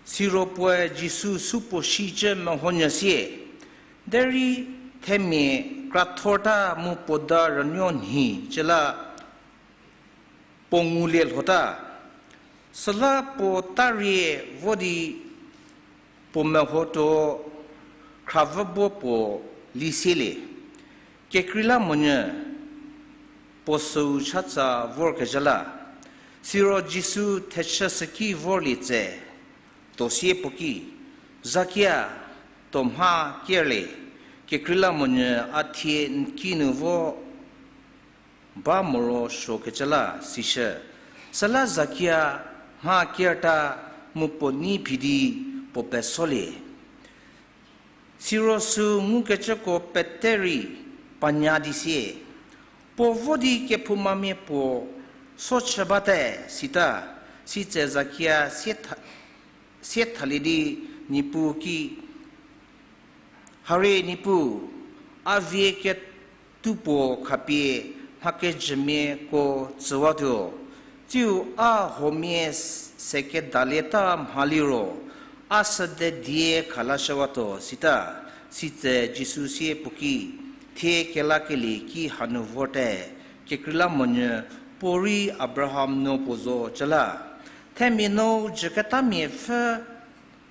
Siro puoe Jisu supuo shicü mehonyü sie, derei themia krathorta mu puo da rünuo nhi cü la puo ngulie lhota. Süla puo tarie vo di puo mehotuo khravü bo puo lisielie. Kekreilamonyü puo süu chatsa vorkezhü la. Siro Jisu thechü süki vorlie tse, tuo sie puo ki, Zakia, tuo mha kerlie, kekreilamonyü a thie n kinu vo ba moro suokecü la, sishü. Süla Zakia mha kerta mu puo nei phi di puo pesolie. Siro sü ngukecüko pete rei panya di sie, puo vo di kephoumamia puo sochü bate, sita, sitse Zakia sietha-, siethalie di Niepuu ki, Harie Niepuu, a vie ketupuo khapie mha kejümiako tsüwatuo, tsiu a huomia s-, sekedalieta mhaliro, a süde die khalashüwatuo, sita, sitse Jisu sie puo ki, Thie kelakelie ki hanu vorte, kekreilamonyü puorei Abraham nuo puo zo cü la. Themia nuou jüketamia pfhü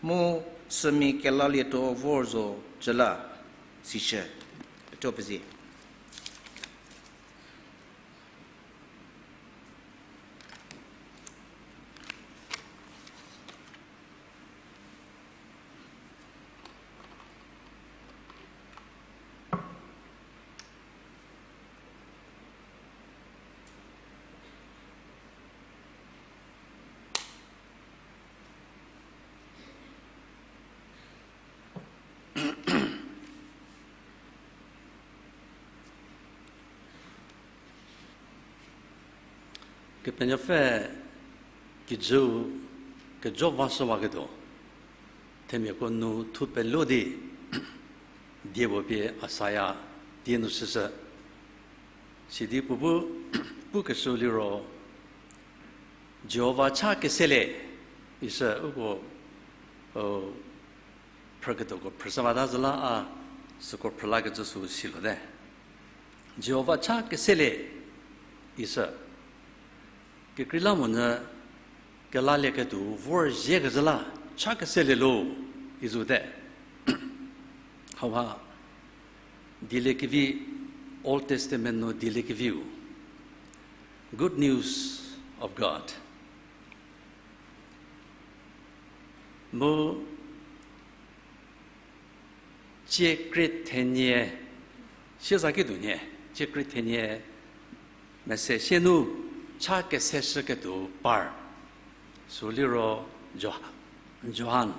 mu sümia kelalietuo vor zo cü la, sishü. Tuo pezie. Kepenuopfü kijüu kejo vashüwaketuo, themiako nu thu pelo di, die puo pie Isaia die nu shüshü. Sidi puo bu pukeshü liro, Jihova cha keselie, isü uko, o, phrüketuoko phrüshüwata zhü la a süko phrülakecü sü silote. Jihova cha keselie, isü. Kekreilamonyü kelalieketuo vor zhiekezhü la cha keselie lo, izote. Hauha, dieliekevi, Old Testament nu dieliekeviu, Good News of God. Mu tsie krie thenie, siezakiduonie, tsie krie thenie mese sie nu cha keseshüketuo par. Sü liro Jo-, Johan.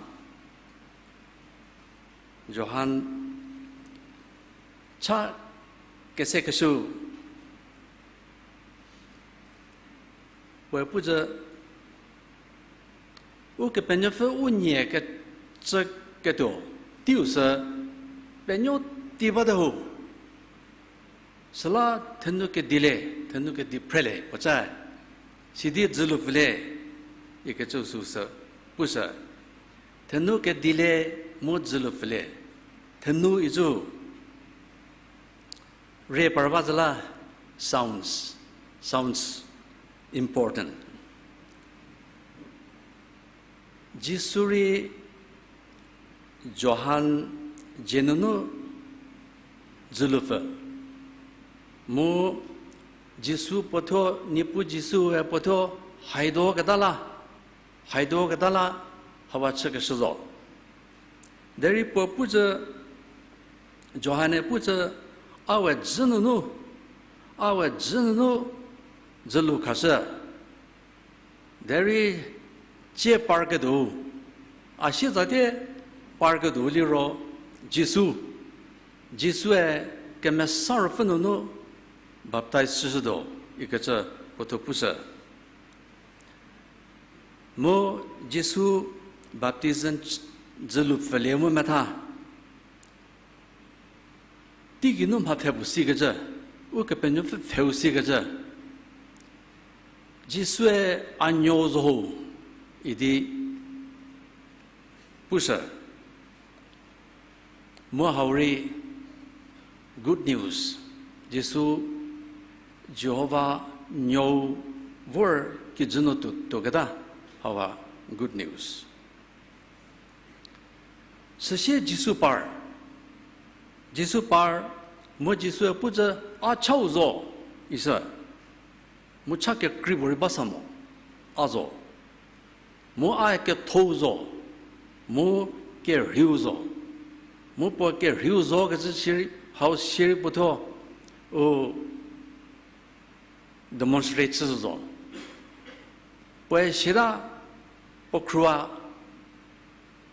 Johan cha kesekeshü puoe pucü, Ukepenuopfü u nie kecüketuo teiu sü penuo tei bate ho. Süla thenou kedilie, thenou kedi phrelie puoca, sidi dzülu pfülie, ikecü sü sü pushü. Thenou kedilie mu dzülu pfülie. Thenou icü Re par ba zü la sounds, sounds important. Jisu rei Johan dzie nunu dzülupfü. Mu Jisu puo thuo, Niepuu Jisue puo thuo haido keta la, haido keta la, hawa chükeshü zo. Derei puo pucü, Johan-e pucü, a we dzü nunu, a we dzü nunu dzülu khashü. Derei tsie parketuo, a siezatie parketuo liro Jisu, Jisue Kemesa Ruopfü nunu baptize chüshütuo, ikecü puo thuo pushü. Mu Jisu baptism dzülu pfülie mu metha, teigei nu mha pfhe puo sikecü, Ukepenuopfü pfheu sikecü, Jisue a nuou zo ho idi pushü. Mu hau rei good news. Jisu Jihova nuou vor kijü nu tuo, tuoketa, hawa good news. Süsie Jisu par. Jisu par, mu Jisue pucü, a chau zo, isü. Mu cha kekrei puorei ba sa mo, a zo. Mu a kethou zo, mu kerheiu zo. Mu puo kerheiu zo kecü shierei, hau shierei puo thuo, u demonstrate chü zo. Puoe siata, puo khrua,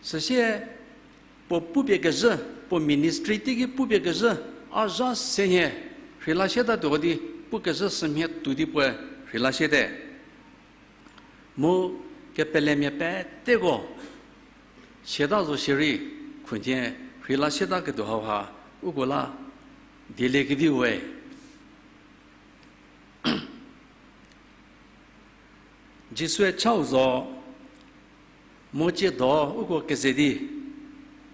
süsie puo pupie kezhü, puo ministry teiki pupie kezhü, a zha se nhie rheila sietatuo di, pu kezhü sümhie tuo di puoe rheila siete. Mu kepelemia peteko siata zo shierei, khunhie rheila sieta ketuo hauha, uko la dieliekevi we. Jisue chau zo, mu tsiedo uko keze di,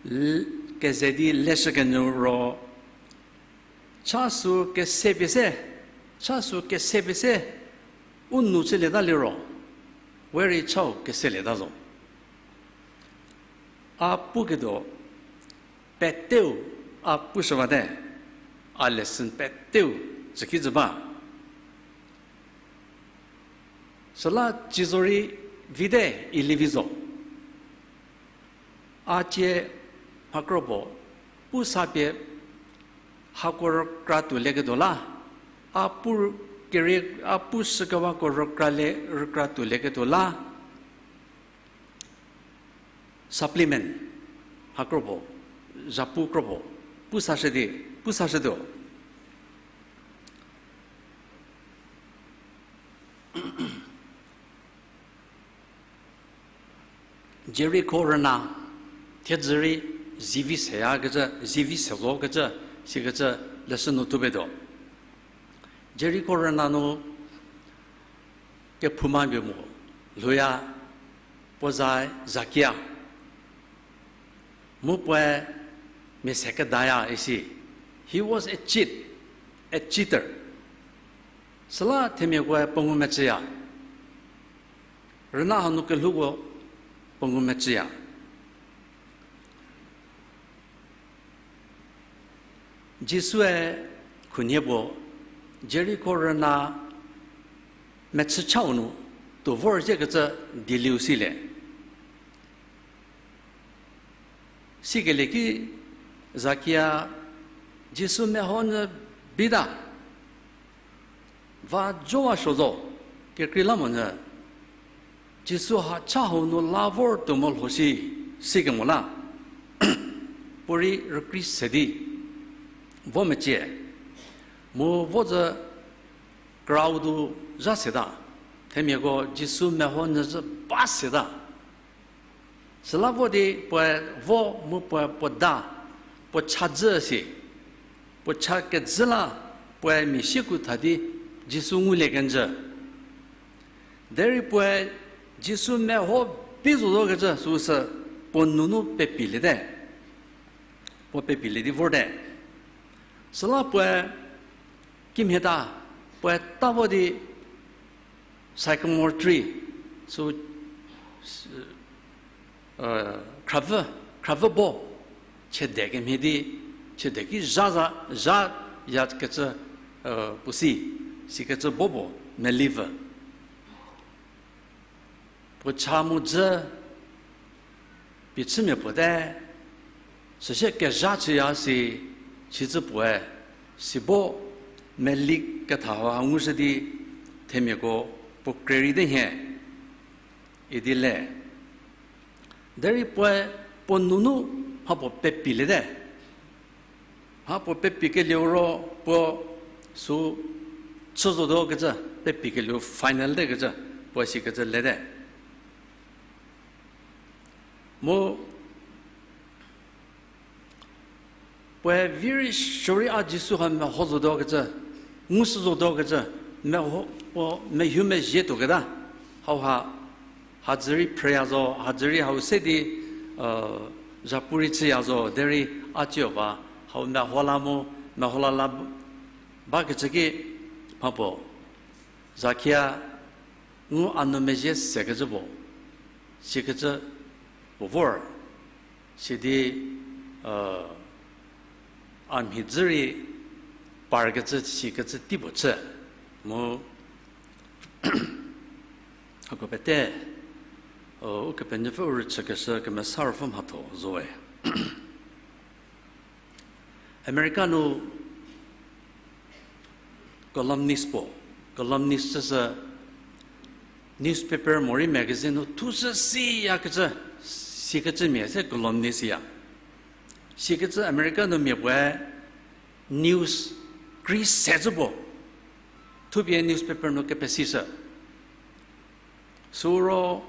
l-, keze di leshükenyü ro, cha sü kese pie se, cha sü kese pie se, u nu chülieta liro, we rei chau keselieta zo. A puketuo peteu a pushüwate, a lesson peteu tsükijü ba. Süla tsie zorei vite ilie vi zo. A tsie mhakro puo pu sa pie hako rükra tuolieketuo la, a pu kere, a pushükewako rükralie, rükra tuolieketuo la, supplement, ha kropuo, zhapu kropuo, pu sashü di, pu sashütuo. Jeriko rüna, thiedzü rei zivi seyakecü, zivi se zokecü, sikecü leshü nu tuopetuo. Jeriko rüna nu kephouma pie mo, lhouya, puo za Zakia. Mu puoe mia se kedaya isi. He was a cheat, a cheater. Süla themiakoe puo ngumecüya. Rüna hanu kelhouko puo ngumecüya. Jisue khunhie puo Jeriko rüna mechü chau nu tuo vorzhiekecü dielieu silie. Sikelie ki Zakia Jisu meho nyü bita. Va jowa suo zo, kekreilamonyü, Jisu ha cha hau nu la vor tuo mo lho shi, sikemo la. Puorei rükrie se di vo mecie. Mu vo zü crowd-u zha seta. Themiako Jisu meho nyü zü ba seta. Süla vo di puoe vo mu puoe puo da, puo cha dzü si. Puo cha kedzü la puoe mia sieku tha di Jisu ngulie kenjü. Derei puoe Jisu meho bi zo zokecü süsü puo nunu pepiliete. Puo pepilie di vorte. Süla puoe Kimhie ta, puoe ta vo di sycamore tree, sü, khravü, khravü bo, chiede kemhie di, chiede ki zha za, zha ya kecü, puo si, sikecü bo puo, melievü. Puo cha mu dzü, pie chümia puo te, süsie kezha chüya si, sicü puoe, si bo, meli ketha ha ngushü di, themiako, puo krerei te nhie, idi le. Derei puoe, puo nunu, mha puo pepi lete. Mha puo pepi kelieu ro puo sü chü zotuo kecü, pepi kelieu final te kecü, puoe sikecü lete. Mu puoe very sure a Jisu ha meho zotuo kecü, ngushü zotuo kecü, meho, puo mehu mezhie tuoketa, hauha, hadzü rei phrüya zo, hadzü rei hau se di, zhapu rei chüya zo, derei a tsiu ba, hau meho la mu, meho la la bakecü ki, mha puo, zakhia, ngu a nu mezhie sekecü puo, sikecü puo vor, sidi, a mhi dzü rei parkecü sikecü tei puo chü. Mu, hako pete, Ukepenuopfü u rüchükeshü kemesa ruopfü mhatho zowe. America nu columnist puo, columnist süsü newspaper morei magazine nu thushü siyakecü, sikecü mia se columnist ya. Sikecü America nu mia puoe news krei se zhü puo, thupie newspaper nu kepesishü. Süro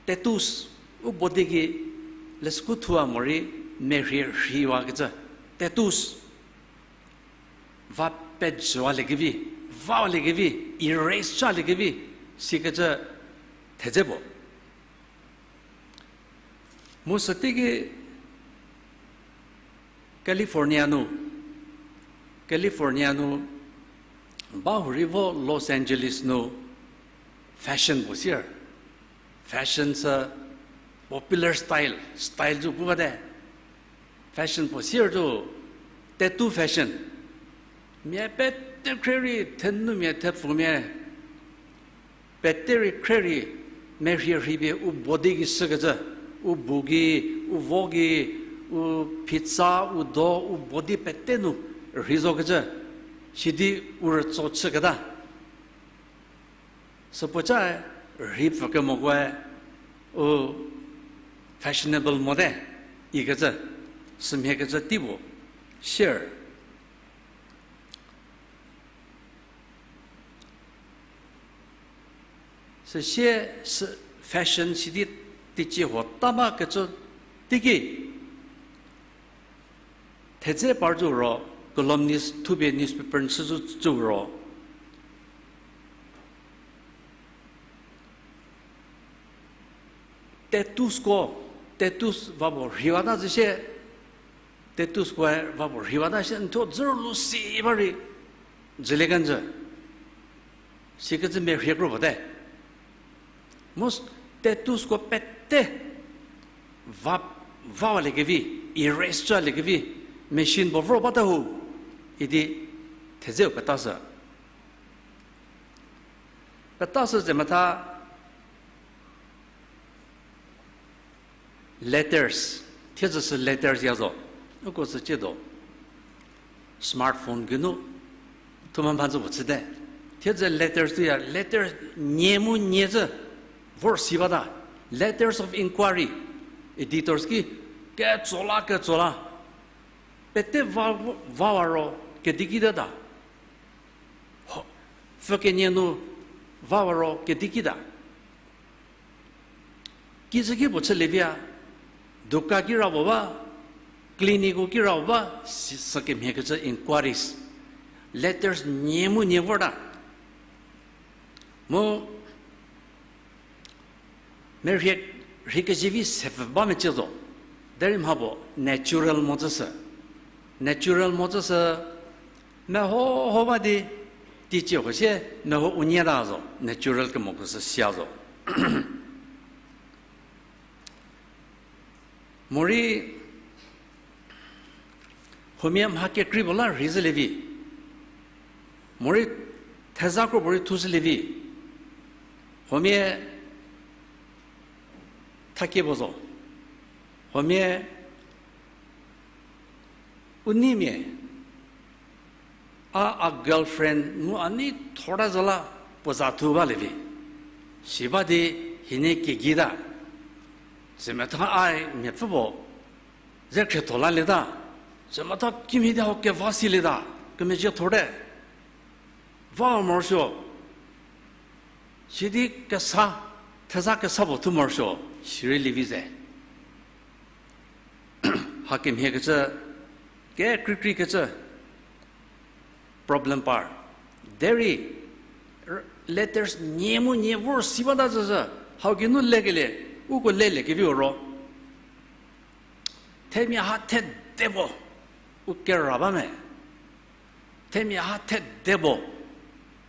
tattoos, u body ki lesüku thua morei merhie rhiwakecü, tattoos, va pejüwaliekevi, vawaliekevi, erase chüliekevi, sikecü thedze puo. Mu süteiki California nu, California nu, ba hurei vo Los Angeles nu fashion puo sier. Fashion sü popular style, style zü pu bate. Fashion puo sier zü, tattoo fashion. Mia pete khre rei thenumia thepfumia pete rei khre rei merhie rhipie u body ki shükecü, u bu ki, u vo ki, u phitsa, u do, u body pete nu rhei zokecü, sidi u rütso chüketa. Süpuocae rhei pfü kemokoe u fashionable mote ikecü, sümhiekecü tei puo sier. Süsie sü fashion sidi teicie huo ta bakecü teiki thedze par zü ro, columnist thupie newspaper chü zü zü ro, tattoosko, tattoos va puo rheiwata zü sie, tattooskoe va puo rheiwata sie n thuo dzüro lu si ba rei, dzülie kenjü. Sikecü merhie kro puo te. Mu tattoosko pete va, vawaliekevi, erase chüliekevi, machine puo vor bata hu, idi thedzeu petashü. Petashü ze metha, letters, thiedzü sü letters ya zo. Uko sü ciedo. Smartphone geinu thuma mha zü puo chüte. Thiedzü letters tuya, letters nie mu nie zü vor si bata. Letters of inquiry. Editors ki ketso la, ketso la. Pete va, vawa ro kedikitata. Ho, pfü kenie nu vawa ro kedikita. Kizü ki puo chülie vi a, dukan kira puo ba, clinic-u kira puo ba, si, sükemhiekecü inquiries, letters nie mu nie vorta. Mu merhie rhei kezivi sepfü ba mecie zo. Derei mha puo natural mozü sü. Natural mozü sü, Meho ho ba di, teicie huo sie, meho unie ta zo, natural kemoko sü sia zo. Morei, huomia mha kekrei puo la rhei zhülie vi. Morei theza kro puorei thushülie vi. Huomia thakie puo zo. Huomia u neimia, a, a girlfriend ngu a nei thor ta zo la puo za thu balie vi. Si ba di hienie kigei ta. Zemetha a miapfü puo ze khrietho lalieta. Zemetha kimhie di hau keva silieta. Kemezhie thorte. Va morosuo. Sidi kesa, theza kesa puo thu morosuo, sirei lievi ze. Hakemhie kecü, kekreikrei kecü, problem par. Derei, letters nie mu nie vor si bata zhüzhü, hau geinu lekelie, uko lelie keviu ro. Themia ha thede puo, u kera ba me. Themia ha thede puo,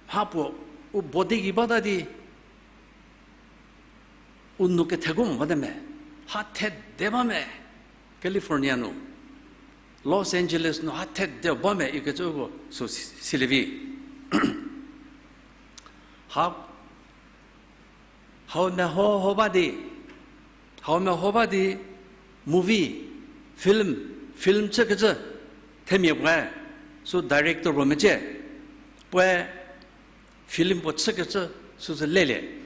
mha puo, u body gei bata di, u nou ketheko mo bate me, ha thede ba me, California nu, Los Angeles nu ha thede ba me, ikecü uko sü si-, silie vi. Ha, hau meho ho ba di, hau meho ba di, movie, film, film chükecü, themia puoe, sü director puo mecie, puoe, film puo chükecü süsü lelie.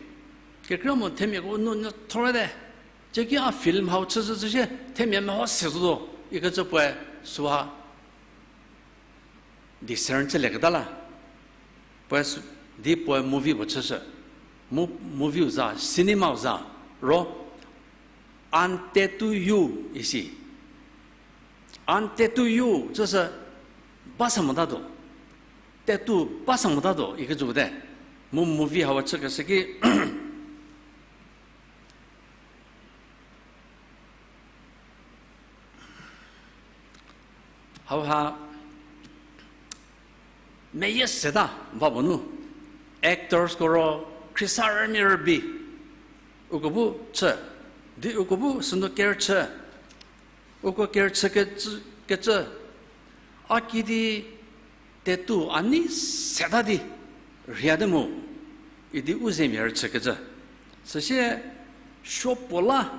Kekreilamonyü themiako nu nyü thorte. Ceki a film hau chüshü chüshie themia meho se zotuo ikecü puoe süha discern chülieketa la. Puoe sü-, di puoe movie puo chüshü. Mo-, movie-u za, cinema-u za, ro, An Tetu Yu isi. An Tetu Yu, cüsü basa motatuo. Tetu basa motatuo, ikecü te. Mu movie hau chükeshü ki. Hauha, meyie seta ba puo nu, actors ko ro, khrisa rümi rübei, uko bu chü, di uko bu sünu ker chü, uko ker chü kecü, kecü, a kidi tetu a nei seta di rhia te mu, idi u zemia rüchükecü. Süsie suo puo la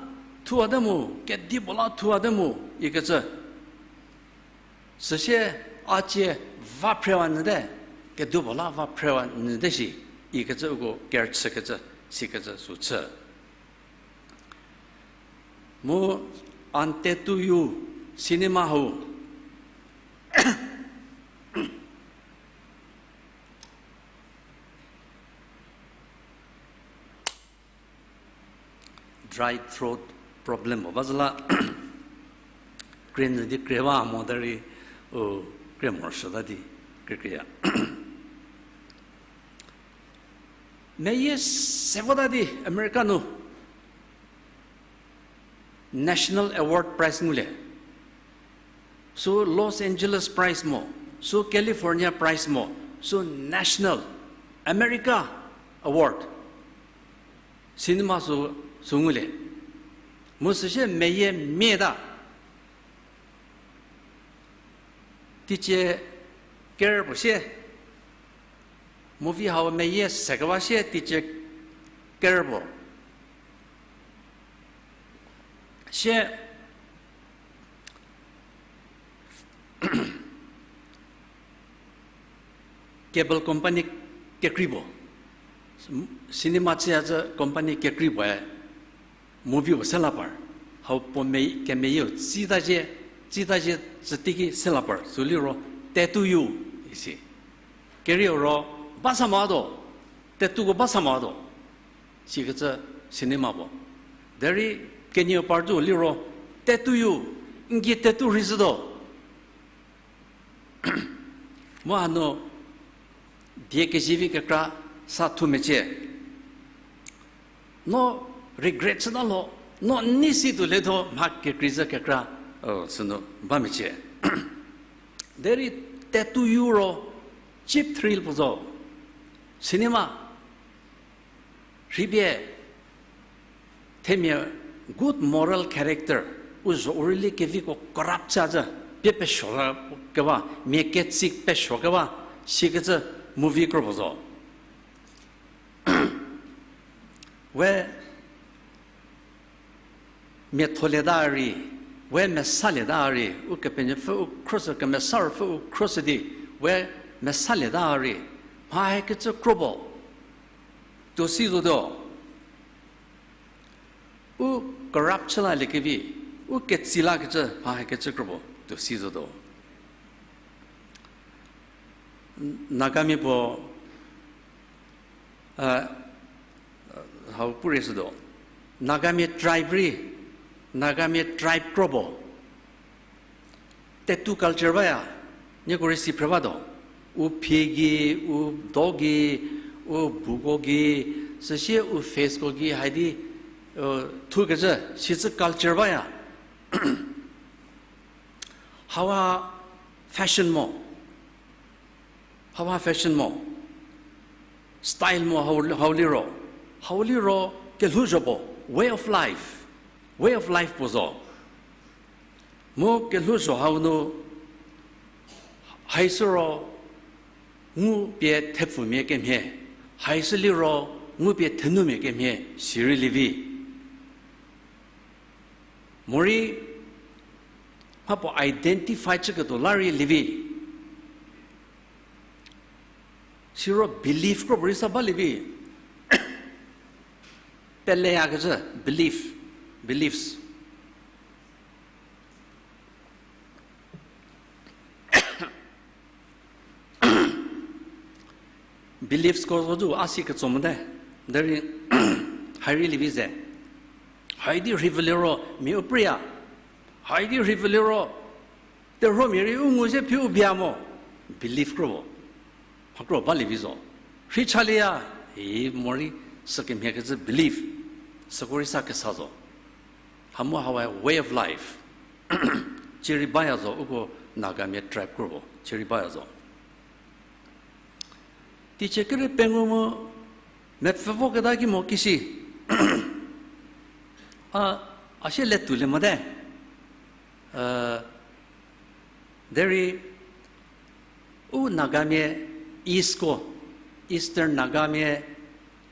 thuate mu, kedipuo la thuate mu, ikecü. Süsie a cie va phrewa nyüte, kedipuo la va phrewa nyüte shi, ikecü uko ker chükecü, sikecü sü chü. Mu An Tetu Yu cinema hau dry throat problem puo ba zü la, krie nyü di krie ba mo derei, u, krie morosuota di krie krie ya. Meyie se vota di America nu National Award Prize ngulie. Sü Los Angeles Prize mo, sü California Prize mo, sü National America Award. Cinema sü, sü ngulie. Mu süsie meyie mie ta. Teicie ker puo sie, movie hau meyie sekeba sie teicie ker puo. Sie cable company kekrei puo. Cinema chüya zü company kekrei puoe movie puo se la par. Hau puo me, kemeyieu tsita zhie, tsita zhie tsüteiki se la par. Sü liro Tetu Yu isi. Kerieu ro basa motuo, tetuko basa motuo. Sikecü cinema puo. Derei kenieu par zü liro Tetu Yu, n gei tetu rhei zhütuo. Mu hanu die kezivi kekra sa thu mecie. No regret chüta lo, no nei si tuo le tho mha kekrei zhü kekra, o, sünu ba mecie. Derei tattoo yu ro, cheap thrill puo zo. Cinema, rhei pie, themia good moral character, u zho u rüli keviko corrupt cha zhü, pie pesuo keba, mia ketsi pesuo keba, sikecü movie kro puo zo. We miatholieta rei, we mesalieta rei, Ukepenuopfü u khrüshü, kemesa ruopfü u khrüshü di, we mesalieta rei, mha hekecü kro puo, tuo si zotuo. U corrupt chü laliekevi, u ketsi lakecü mha hekecü kro puo, tuo si zotuo. Nagamia puo, hau purie shütuo. Nagamia tribe rei, Nagamia tribe kro puo tattoo culture baya, nieko rei si phre batuo. U phie gei, u do gei, u buko gei, süsie u faceko gei haidi, thukecü, sicü culture baya. Hawa fashion mo. Hawa fashion mo. Style mo hau, hau liro. Hau liro kelhouzho puo, way of life. Way of life puo zo. Mu kelhouzho hau nu, haishü ro ngu pie thepfumia kemhie, haishü liro ngu pie thenumia kemhie sirei lievi. Morei, mha puo identify chüketuo la rei lievi. Siro belief kro puorei sa balievi. Peleyakecü belief, beliefs. Beliefsko zo ju a si ketso mote, derei hairei lievi ze. Haidi rhei vü liro mia u preiya. Haidi rhei vü liro terhuomia rei u ngu se phi u bia mo. Belief kro puo. Mha kro balievi zo. Rhei chalieya, i morei sükemhiekecü belief. Süko rei sa kesa zo. Hamu hawa way of life. Cierei baya zo, uko Nagamia tribe kro puo cierei baya zo. Teicie kere pengou mu mepfü voketa ki mo kisi. A, a sie le tulie mote. Derei u Nagamia Eastko, Eastern Nagamia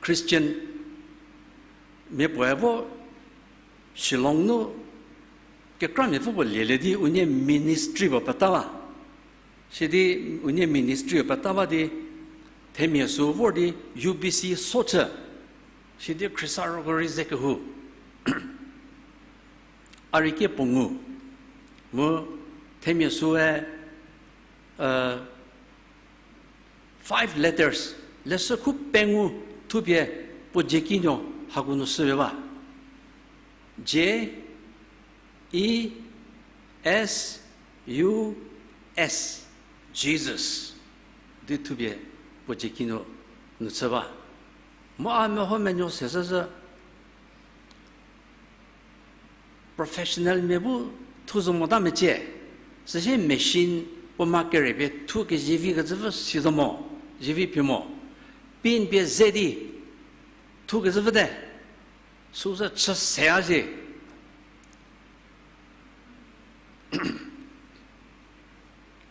Christian mia puoe vo Shillong nu kekramia pfü puo lielie di unie ministry puo peta ba. Sidi unie ministry puo peta ba di themia sü vor di U B C so chü. Sidi khriesarüko rei ze kehou. A rei kie puo ngu. Mu themia süe, five letters, leshü khu pengou thupie puo dzie kinuo hako nu shüpie ba. J E S U S, Jesus. Di thupie puo dzie kinuo nu chü ba. Mu a meho menuo seshüzhü professional mia bu thu zo mota mecie. Süsie machine puo ma kerepie thu kezivi kecüpfü si zo mo, zivi phi mo. Pin pie ze di thu kecüpfü te. Süsü chü seya si.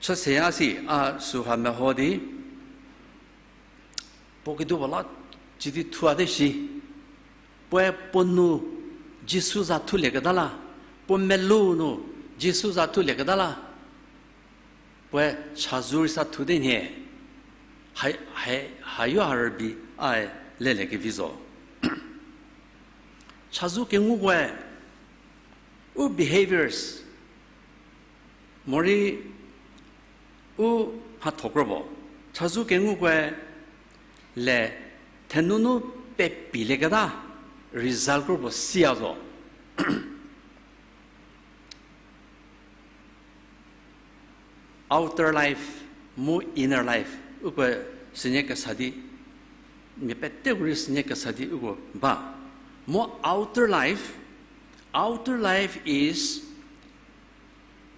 Chü seya si, a süha meho di puo kedipuo la cidi thuate shi. Puoe puo nu Jisu za thulieketa la, puo melou nu Jisu za thulieketa la, puoe chazou rei sa thute nhie. Ha, ha, hayo ha rübei ae leliekevi zo. Chazou kengukoe, u behaviors, morei u mhatho kro puo, chazou kengukoe le thenunu pepilieketa result kro puo siya zo. Outer life mu inner life, uko sünie kesa di, mia peteko rei sünie kesa di uko ba. Mu outer life, outer life is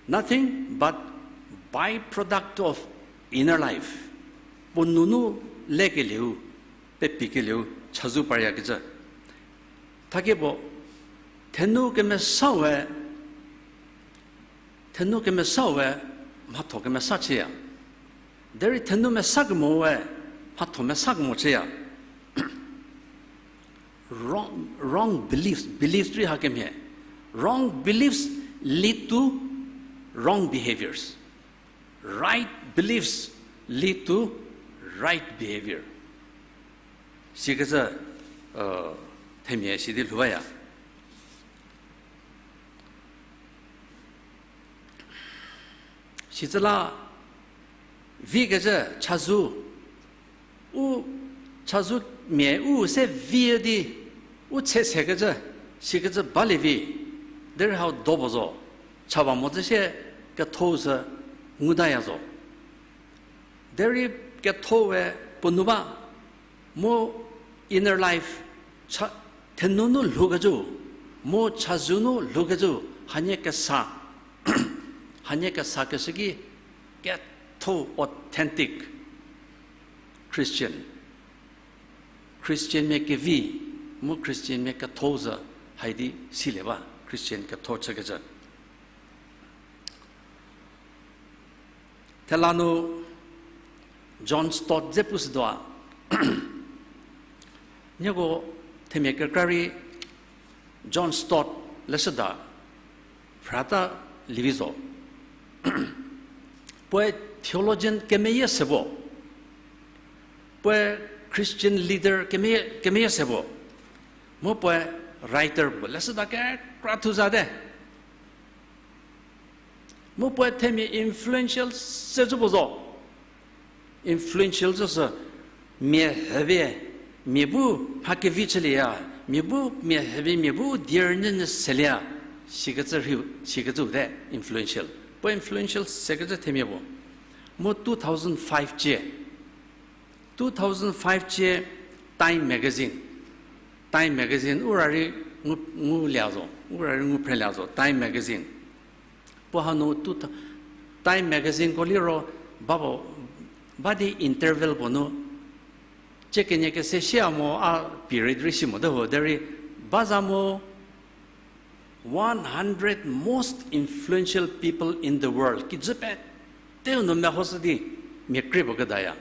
nothing but byproduct of inner life, puo nunu lekelieu, pepikelieu chazou paryakecü. Thakie puo, thenu kemesa we, thenu kemesa we, mhatho kemesa chüya. Derei thenu mesa kemo we, mhatho mesa kemo chüya. Wrong, wrong beliefs, beliefs rei hakemhie. Wrong beliefs lead to wrong behaviors. Right beliefs lead to right behavior. Sikecü, themia sidi lhou baya. Sicü la vikecü chazou, u chazou mia u se vi di, u tse sekecü, sikecü balie vi, derei hau do puo zo, cha ba mo zü sie ketho sü ngutaya zo. Derei ketho we puo nu ba, mu inner life, cha, thenunu lhoukecü, mu chazou nu lhoukecü, hanie kesa, hanie kesa keshü ki ketho authentic Christian. Christian mia kevi, mu Christian mia ketho zü, haidi silie ba, Christian ketho chükecü. Thela nu John Stott dze pushütuo. Nieko themia kekra rei John Stott leshüda phrata lievi zo. Puoe theologian kemeyie se puo. Puoe Christian leader kemeyie, kemeyie se puo. Mu puoe writer puo, leshüda kekra thu zate. Mu puoe themia influential se zü puo zo. Influential zü sü mia hüpie, mia bu mha kevi chülieya, mia bu mia hüpie, mia bu die rünyünyü selieya, sikecü rhiu, sikecü te influential. Puoe influential sekecü themia puo. Mu two thousand five cie, two thousand five cie Time Magazine. Time Magazine u ra rei ngu, ngulie zo, u ra rei ngu phrelie zo, Time Magazine. Puo hanu two thou-, Time Magazine ko liro, ba puo, ba di interval puo nu, cie kenie kese sia mo a period rei si mote ho, derei, ba za mo, one hundred most influential people in the world. Kijü peteu nu mehoshü di mia krie puo kedaya.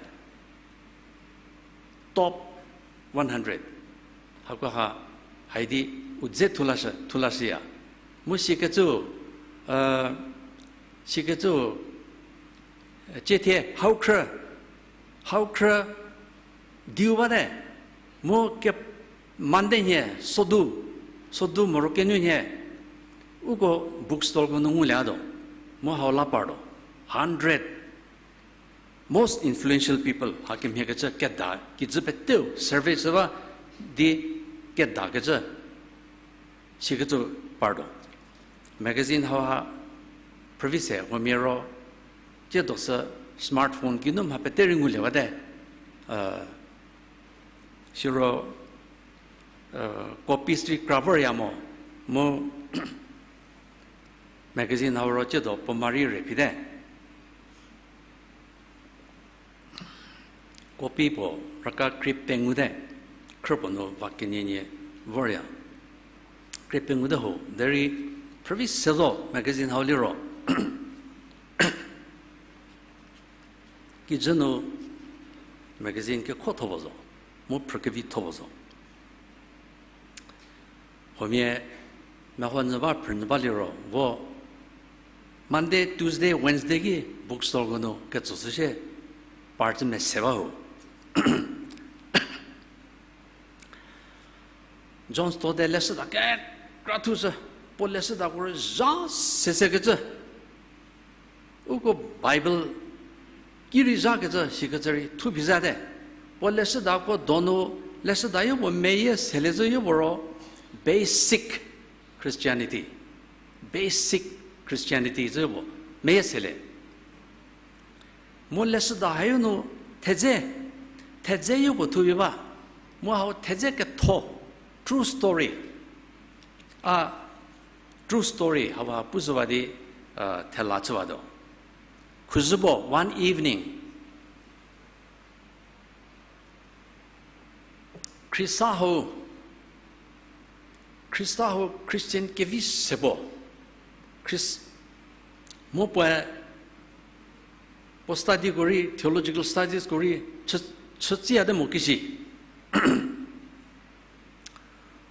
Top one hundred. Hakoha, haidi u dze thulashü, thulashüya. Mu sikecü, sikecü, cie thie, hau khrü, hau khrü, diu bate, mu ke Monday nhie, sodu, sodu moro kenu nhie, uko bookstore ko nu ngulie tuo, mu hau la partuo, hundred most influential people, hakemhie kecü keda, kijü peteu, survey shü ba di keda kecü, sikecü partuo. Magazine hauha, phrüvi se, huomia ro, tsiedo sü smartphone kinu mha pete rei ngulie bate, siro, copies rei kra vorya mo, mu magazine hau ro tsiedo puo mari re phite. Copy puo raka krie pengou te, khrü puo nu va kenienie vorya. Krie pengou te ho, derei phrüvi se zo magazine hau liro. Kijü nu magazine kekho tho puo zo, mu phrü kevi tho puo zo. Huomia meho nyü ba phrü nyü ba liro vo Monday, Tuesday, Wednesday ki bookstore ko nu ketso shü shie par cü mese ba ho. John Stott-e leshüda kekra thushü, puo leshüdako rüzha sesekecü. Uko Bible ki rei zhakecü sikecü rei thu phi zate. Puo leshüdako donu, leshüda yopuo meyie sele zhü yopuo ro basic Christianity. Basic Christianity zhü yopuo meyie sele. Mu leshüda hayo nu thedze, thedze yopuo thu phi ba. Mu hau thedze ketho, true story. A true story hau ha pu zhüwa di, thela chüwatuo. Khuzhübo, one evening, Khrista hau, Khrista hau Christian kevi se puo, Chris-, mu puoe, puo studyko rei, theological studiesko rei, chü, chütsiyate mo kishi.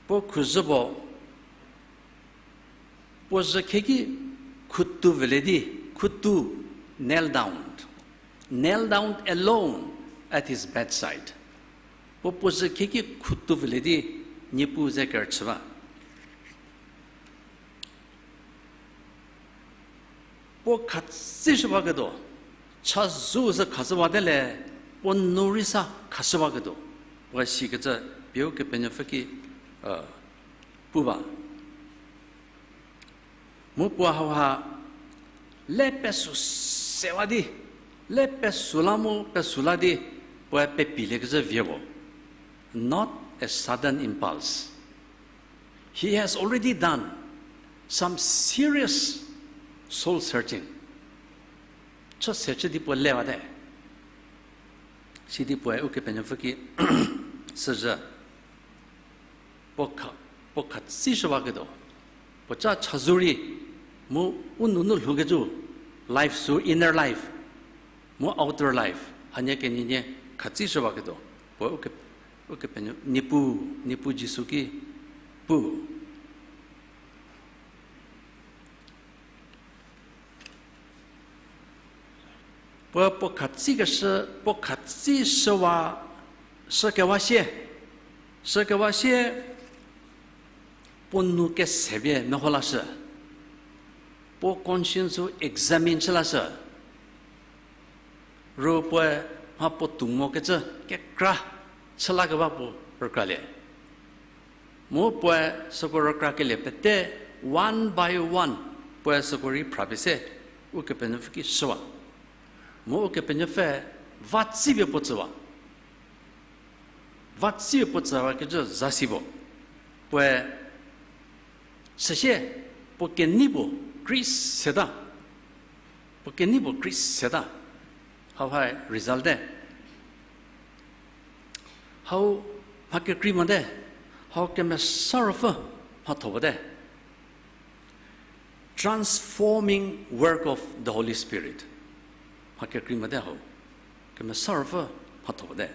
Puo khuzhü puo, puo zhü khieki khutu vülie di, khutu, kneel down, kneel down alone at his bedside. Puo puo zhü khieki khutu vülie di, Niepuu ze kerüchü ba. Puo khatsishü baketuo, chazou sü khashü bate le, puo nu rei sa khashü baketuo, puoe sikecü pie Ukepenuopfü ki, pu ba. Mu puo hauha le pesü sewa di, le pesü la mu pesü la di, puoe pepiliekecü vie puo. Not a sudden impulse. He has already done some serious soul searching. Chü se chü di puo lewate. Sidi puoe Ukepenuopfü ki süzhü. Puo kha, puo khatsishü baketuo, puo cha chazou rei, mu u nunu lhoukecü, life sü inner life, mu outer life hanie kenienie khatsishü baketuo, puoe Uke, Ukepenuo, Niepuu, Niepuu Jisu ki pu. Puoe puo khatsikeshü, puo khatsishüwa, shükewa sie, shükewa sie, puo nu kese pie meho lashü, puo conscience-u examine chü lashü, ru puoe mha puotou mokecü kekra chü lakeba puo rükralie. Mu puoe süko rükrakelie pete, one by one, puoe süko rei phrapie se Ukepenuopfü ki shüwa. Mu Ukepenuopfü va tsipie puo tsüwa. Va tsipie puo tsüwakecü zasi puo. Puoe süsie puo kenei puo kri seta. Puo kenei puo kri seta. Hau hai result te. Hau mha kekrei mote, hau Kemesa Ruopfü mhatho puote. Transforming work of the Holy Spirit. Mha kekrei mote hau, Kemesa Ruopfü mhatho puote.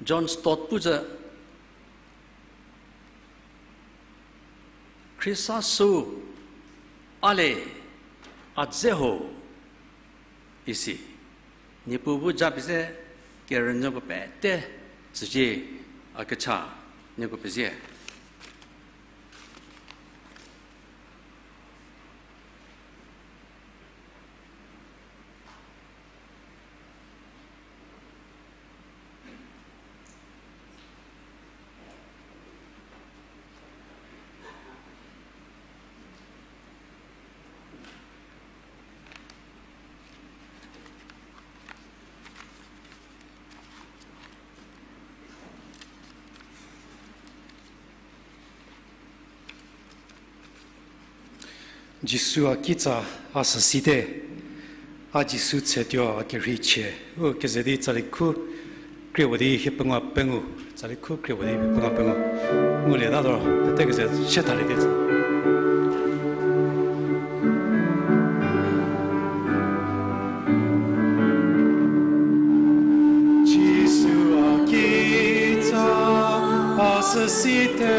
John Stott puzhü, Khrista süu, a le, a dze ho, isi. Niepuu bu japie se kerünyüko pete tsücie, a kecha nieko pezie. Jisu a kitsa, a süsite, a Jisu tsetuo a kerhei chie, u keze di tsali khu kriepuo di hie pengou pengou, tsali khu kriepuo di hie pengou pengou. Ngulieta liro, pete keze sie thalie di tsü. Jisu a kitsa, a süsite,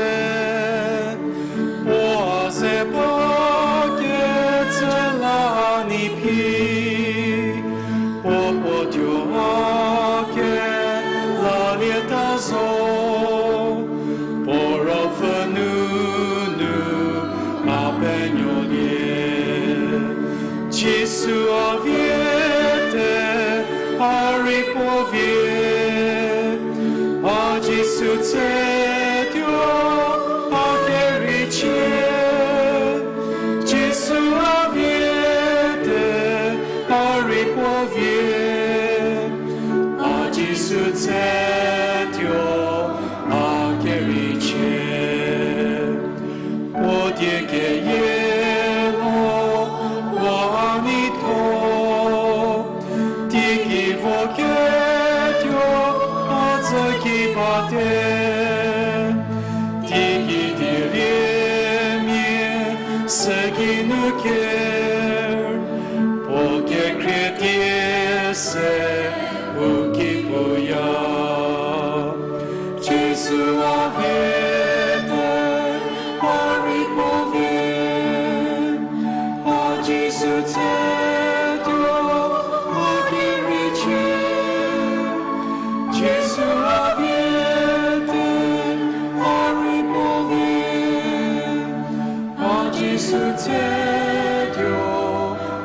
puo a ze bakecü la a nei phi, puo puo tuo a kelalieta zo, puo ruopfü nunu a penuolie. Jisu a vie te, a rei puo vie, a Jisu tsetuo a kerhei chie. Jisu a vie te, a rei puo vie, a Jisu tsetuo a kerhei chie. Puo die keyie mo, puo a nei tho, teigei vo ketuo a tsü nu ker, puo kekhrie tie se u ki puya. Jisu a vie te, a rei puo vie. A Jisu tsetuo, a keriecie. Jisu a vie te, a rei puo vie. A Jisu tsetuo,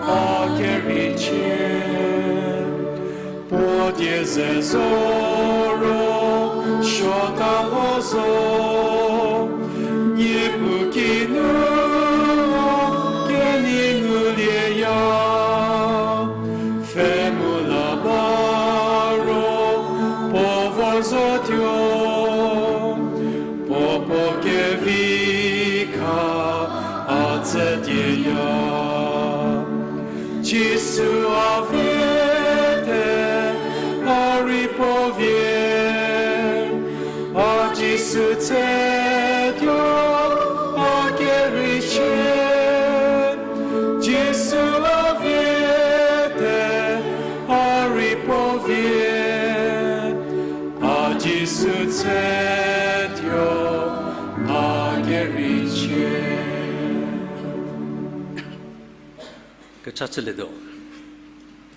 a keriecie. Puo die ze zo ro, suo ta lo zo, Niepuu kinu kenei ngulieya. Pfhe mu la ba ro, puo vor zotuo, puo puo kevi kha a tsüdieya. Jisu a vie te, a rei puo vie. A Jisu tsetuo, a keriecie. Jisu a vie te, a rei puo vie. A Jisu tsetuo, a keriecie. Kecha chülietuo.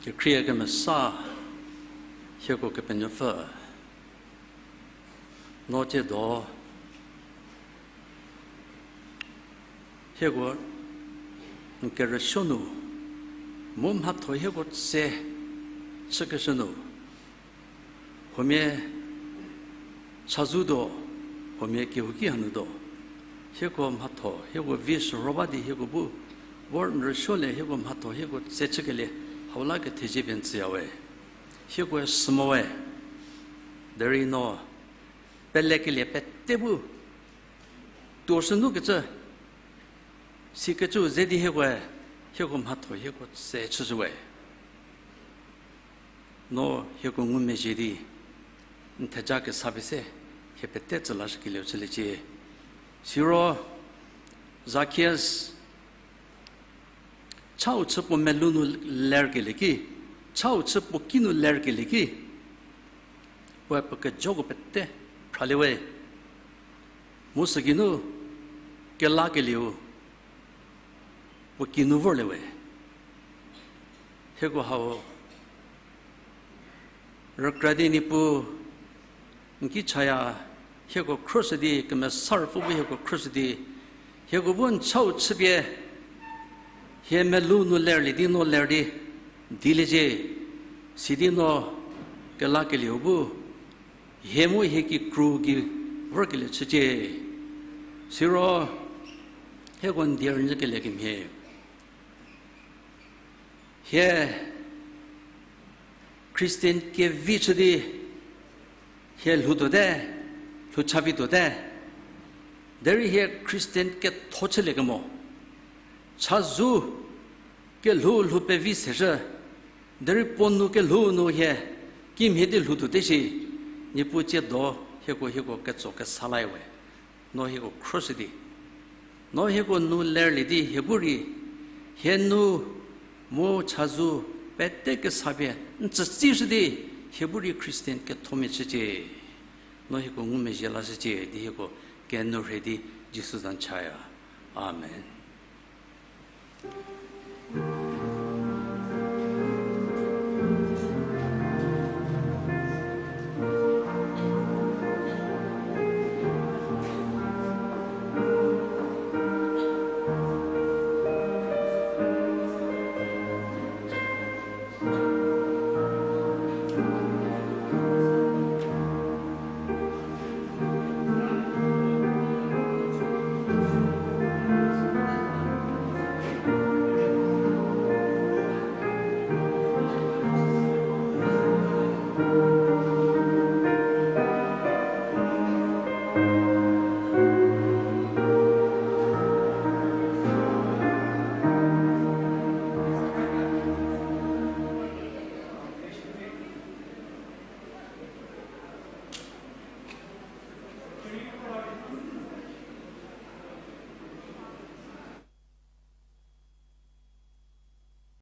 Kekhrie kemesa, hieko Kepenuopfü, no tsiedo hieko n kerüsuo nu, mu mhatho hieko tse chükeshü nu, huomia chazou tuo, huomia kehouki hanu tuo, hieko mhatho hieko vi shürho ba di hieko bu vor n rüsuolie, hieko mhatho hieko tse chükelie hau la kethezie pie n tsüya we. Hiekoe sü mo we. Derei no pelekelie pete bu tuo shü nu kecü, sikecü ze di hiekoe, hieko mhatho hieko tse chüzhü we. No hieko ngumezhie di n theja kesa pie se hie pete tsü lashükelieu chüliecie. Siro Zakius chau chü puo melou nu lerkelie ki, chau chü puo ki nu lerkelie ki, puoe puo kejoko pete phralie we. Mu süki nu kelakelieu puo ki nu vorlie we. Hieko hau rükra di Niepuu n ki chaya, hieko khrüshü di, Kemesa Ruopfü bu hieko khrüshü di, hieko bu n chau chüpie hie melou nu lerlie di no ler di diliecie, sidi no kelakelieu bu hie mu hie kikru gei vorkelie chücie. Siro hieko n die rünyükelie kemhie, hie Christian kevi chü di hie lhou tuote, lhou chapie tuote, derei hie Christian ketho chüliekemo, chazou kelhou lhou pevi seshü, derei puo nu kelhou nu hie kimhie di lhou tuote shi, Niepuu tsiedo hieko hieko ketso kesa la we. No hieko khrüshü di, no hieko nu lerlie di hie bu rei, hie nu mu chazou pete kesa pie n tsütsishü di, hie bu rei Christian kethomia chücie. No hieko ngumezhie lashücie di hieko kenu rhei di Jisu za n chaya. Amen.